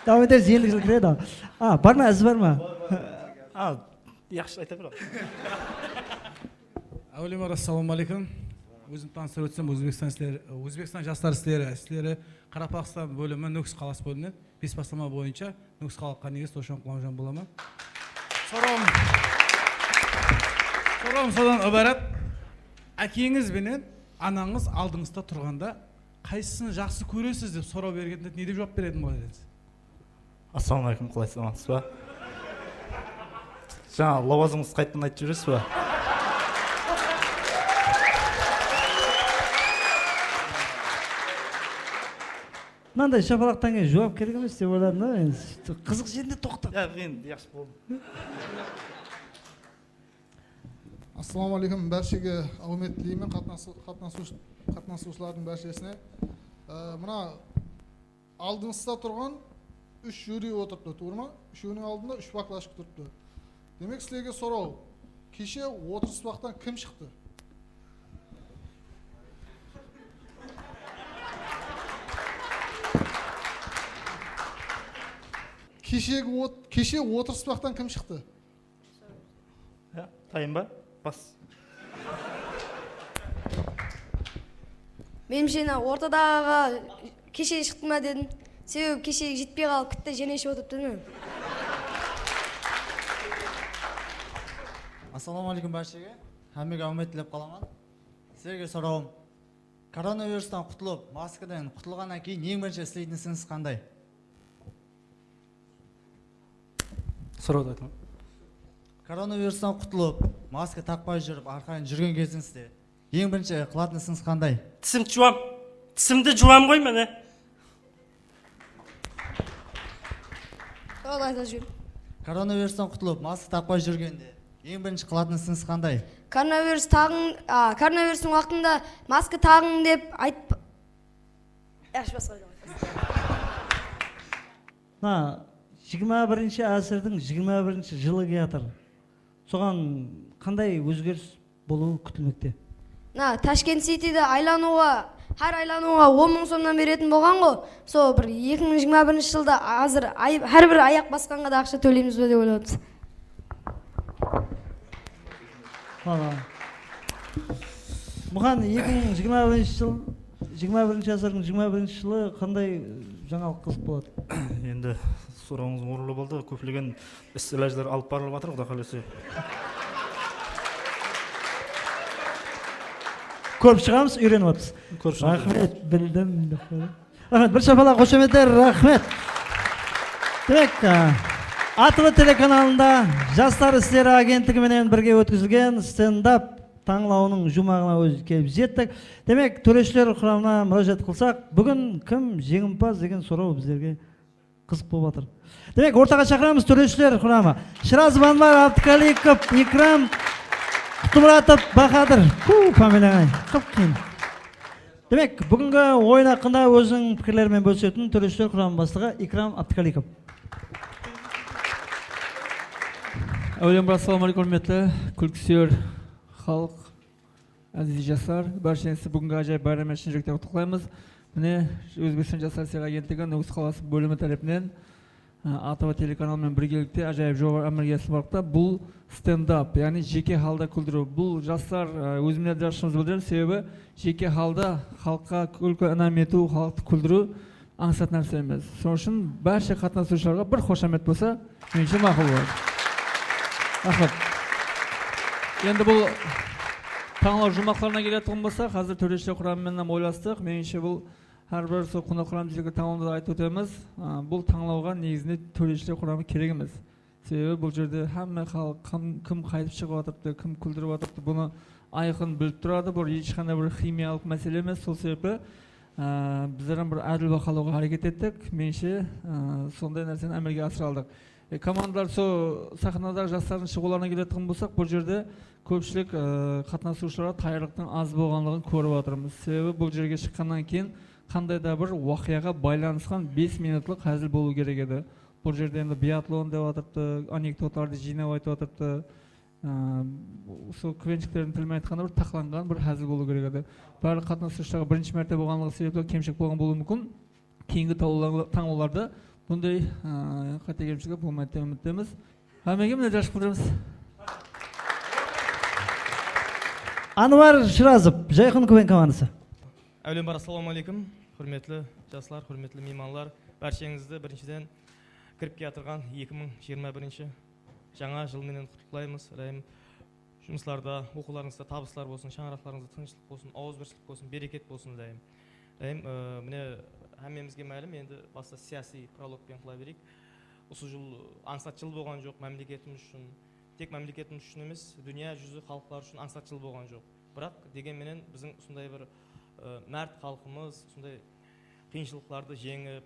Dawam eteriz, ellik jıl kiredi. A, bar ma, izi bar ma? A, yaqshı, ayta ber. Áwelema, assalawma aleykum. Ózim tanıstırıp ótsem, Ózbekstan isleri, Ózbekstan jasları isleri, isleri Qaraqalpaqstan bólimi, Nókis qalası bóliminen. Bes baslama boyınsha Nókis xalıq qánigeshi Dosjon Qulamjan bolaman. Sorawım, sorawım sodan ibarat. Ákeńiz benen anańız aldıńızda turǵanda qaysısın jaqsı kóresiz dep soraw bergende ne dep juwap beretin bolar edińiz? Assalawma aleykum, qalaysız, amansız ba? Jańa lawazımıńızdı qaytadan aytıp jiberesiz ba? Mınanday shapalaqtan keyin juwap kerek emes dep oyladım da men. Qızıq jerinde toqta. Ya, endi yaqshı boldı. Assalawma aleykum, bárshege áwmet tileymen, qatnası-, qatnasıwshı-, qatnasıwshılardıń bárshesine. Ee, mına aldıńızda turǵan úsh jyuri otırıptı, tuwrı ma? Úshewiniń aldında úsh baklashka turıptı. Demek, sizlerge soraw, keshe otırıspaqtan kim shıqtı? Keshegi ot-, keshe otırıspaqtan kim shıqtı? Ya, tayın ba? Bas. Menimshe, mına ortadaǵı aǵa keshe shıqtı ma dedim. Sebebi keshe jetpey qalıp, kitti jene iship otırıptı, bilmeymen. Assalawma aleykum bárshege. Hámmege áwmet tilep qalaman. Sizlerge sorawım. Koronavirustan qutılıp, maskadan qutılǵannan keyin eń birinshi isleytin isińiz qanday? Sorawdı aytıń. Koronavirustan qutılıp, maska taqpay júrip, arqayın júrgen gezińizde eń birinshi qılatın isińiz qanday? Tisimdi juwam. Tisimdi juwam ǵoy, mine. Sol ayta júr. Koronavirustan qutılıp, maska taqpay júrgende eń birinshi qılatın isińiz qanday? Koronavirus taǵıń, a, koronavirustıń waqtında maska taǵıń dep aytıp, yaqshı, basqa. Mına jigirma birinshi ásirdiń jigirma birinshi jılı kiyatır. Soǵan qanday ózgeris bolıwı kútilmekte? Mına Tashkent Sitidi aylanıwǵa Hár aylanıwǵa on mıń somnan beretin bolǵan ǵo. Sol bir eki mıń jigirma birinshi jılda házir ay-, hár bir ayaq basqanǵa da aqsha tóleymiz be dep oyladıpsız. Muxan, eki mıń jigirma birinshi jıl, jigirma birinshi ásirdiń jigirma birinshi jılı qanday, e, jańalıq qızıq boladı? Endi sorawıńız orınlı boldı. Kóplegen is-ilajlar alıp barılıp atır, Quday qálese. Kórip shıǵamız, úyrenip atırmız. Kórip shıǵamız. Raxmet, bildim, dep qoydı. Raxmet, bir shapalaq, xoshametler, raxmet. Demek, a, A T V telekanalında Jaslar isleri agentligi menen birge ótkizilgen stendap tańlawınıń juwmaǵına óz kelip jettik. Demek, tóreshiler quramına múrájat qılsaq, búgin kim jeńimpaz degen soraw bizlerge qızıq bolıp atır. Demek, ortaǵa shaqıramız tóreshiler quramı. Shırazov Anvar, Abdukalikov Ikram, Qutlımuratov Bahadır. Hu, familiyań-ay, qıp-qıyın. Demek, búgingi oyın haqqında óziniń pikirleri menen bólisetin tóreshiler quramı baslıǵı Ikram Abdukalikov. Áwelem bir, assalawma áleykum, húrmetli kúlki súyer xalıq. Áziz jaslar, bársheńizdi búgingi ájayıp bayramı ushın júrekten qutlıqlaymız. Mine, Ózbekstan Jaslar isleri agentligi Nókis qalası bólimi tárepinen, ı, A T V telekanalı menen birgelikte ájayıp joba ámelge asırılmaqta. Bul stendap, yaǵnıy jeke halda kúldiriw. Bul jaslar, ı, ózimnen de jashımız bildirem, sebebi jeke halda xalıqqa kúlki inam etiw, xalıqtı kúldiriw ańsat nárse emes. Sonıń ushın bárshe qatnasıwshılarǵa bir xoshamet bolsa, menińshe maqul boladı. Raxmet. Endi bul tańlaw juwmaqlarına keletuǵın bolsaq, házir tóreshiler quramı menen oylastıq. Menińshe, bul hár bir sol quwnaq quramı dizerge tańlawda aytıp ótemiz. A, bul tańlawǵa negizinde tóreshiler quramı kerek emes. Sebebi bul jerde hámme xalıq kim, kim qaytıp shıǵıp atırıptı, kim kúldirip atırıptı, bunı ayqın bilip turadı. Bul hesh qanday bir ximiyalıq másele emes. Sol sebepli, á, bizler hám bir ádil bahalawǵa háreket ettik. Menińshe, á, sonday nárseni ámelge asıra aldıq. E, komandalar, sol saxnadaǵı jaslardıń shıǵıwlarına keletuǵın bolsaq, bul jerde kópshilik, á, qatnasıwshılarǵa tayarlıqtıń az bolǵanlıǵın kórip atırmız. Sebebi bul jerge shıqqannan keyin qanday da bir waqıyaǵa baylanısqan bes minutlıq házil bolıw kerek edi. Bul jerde endi biatlon dep atırıptı, anekdotlardı jıynap aytıp atırıptı. Á, usı kúvenshiklerdiń tili menen aytqanda bir taqlanǵan bir házil bolıw kerek edi. Barlıq qatnasıwshılarǵa birinshi márte bolǵanlıǵı sebepli kemshilik bolǵan bolıwı múmkin. Keyingi tańlawla-, tańlawlarda bunday, á, qáte-kemshilikler bolmaydı dep úmit etemiz. Hámmege minnetdarshılıq bildiremiz. Anvar Shırazov, Jayxun Kuben komandası. Áwelem bir, assalawma áleykum, húrmetli jaslar, húrmetli miymanlar. Bársheńizdi birinshiden kirip kiyatırǵan eki mıń jigirma birinshi jańa jıl menen qutlıqlaymız. Ilayım, jumıslarda, oqıwlarıńızda tabıslar bolsın, shańaraqlarıńızda tınıshlıq bolsın, awızbirshilik bolsın, bereket bolsın, ilayım. Ilayım, ı, mine, hámmemizge málim, endi basta siyasiy prolog penen qıla bereyik. Usı jıl ańsat jıl bolǵan joq mámleketimiz ushın. Tek mámleketimiz ushın emes, dúnya júzi xalıqları ushın ańsat jıl bolǵan joq. Biraq, degen menen, biziń usınday bir, ı, márt xalqımız, usınday qıyınshılıqlardı jeńip,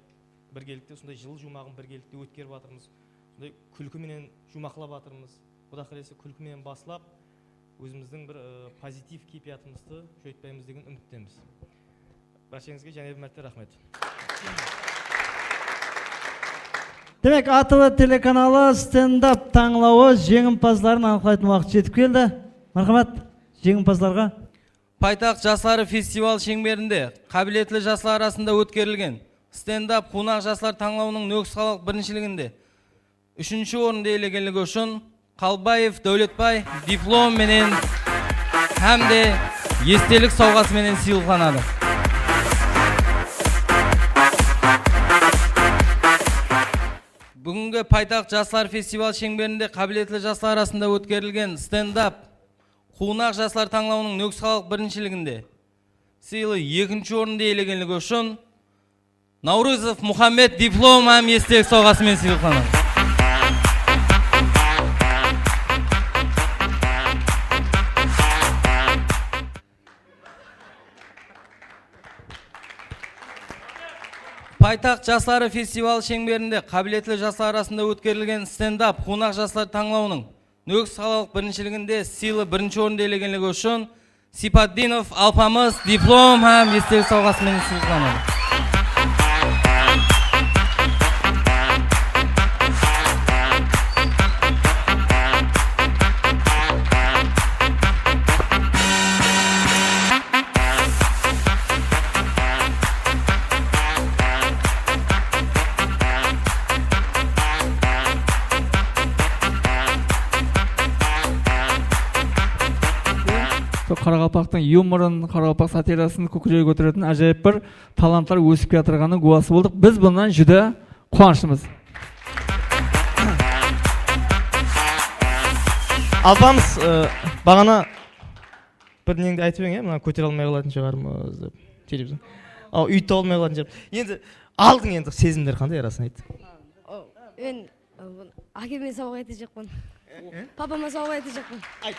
birgelikte usınday jıl juwmaǵın birgelikte ótkerip atırmız. Usınday kúlki menen juwmaqlap atırmız. Quda qálese, kúlki menen baslap, ózimizdiń bir, ı, pozitiv keypiyatımızdı joytpaymız degen úmittemiz. Bársheńizge jáne bir márte raxmet. Demek, A T V telekanalı stendap tańlawı jeńimpazların anıqlaytın waqıt jetip keldi. Marhamat, jeńimpazlarǵa. Paytaxt jasları festival sheńberinde qábiletli jaslar arasında ótkerilgen stendap quwnaq jaslar tańlawınıń Nókis qalaq birinshiliginde úshinshi orındı iyelengenligi ushın Qalbaev Dáwletbay diplom menen hám de estelik sawǵası menen sıylıqlanadı. Búgingi Paytaxt jaslar festival sheńberinde qábiletli jaslar arasında ótkerilgen stendap quwnaq jaslar tańlawınıń Nókis qalaq birinshiliginde sıylı ekinshi orındı iyelengenligi ushın Nawrızov Muhammed diplom hám estelik sawǵası menen sıylıqlanadı. Paytaxt jasları festivalı sheńberinde qábiletli jaslar arasında ótkerilgen stendap quwnaq jaslar tańlawınıń Nókis qalalıq birinshiliginde sıylı birinshi orındı iyelengenligi ushın Sipatdinov Alpamıs diplom hám estelik sawǵası menen sıylıqlanadı. Sol qaraqalpaqtıń yumorın, qaraqalpaq satirasın kókiregi kóteretin ájayıp bir talantlar ósip kiyatırǵanınıń gúwası boldıq. Biz bunnan júdá quwanıshlımız. Alpamıs, e, baǵana bir neńdi aytıp eń, e, mına kótere almay qalatın shıǵarmız dep, televizor. Al, úydi tawıp almay qalatın shıǵarmız. Endi aldıń endi sezimler qanday, rasın ayt. O, men, e, bun-, ákeme sawǵa etejaqpan. Papama sawǵa etejaqpan. Ayt.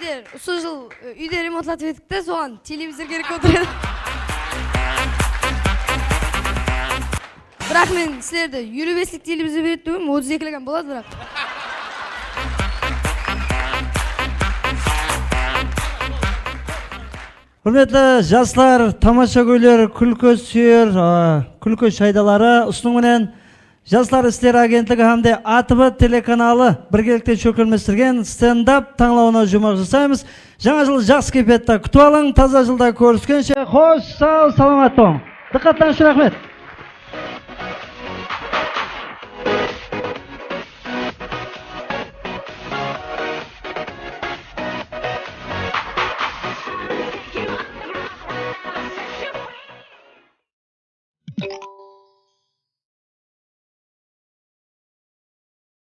Der, usı jıl, e, úyde remontlatıp edik te, soǵan televizor kerek bolıp tur edi. Biraq men sizlerdi eliw beslik televizor beredi dep edim, otız ekilik hám boladı, biraq. Húrmetli jaslar, tamashagóyler, kúlki súyer, a, kúlki shaydaları, usınıń menen Jaslar isleri agentligi hám de A T V telekanalı birgelikte shólkemlestirgen stendap tańlawına juwmaq jasaymız. Jańa jıldı jaqsı keypiyatta kútip alıń, taza jılda kóriskenshe, xosh, saw, salamat bolıń. Dıqqatlarıńız ushın raxmet.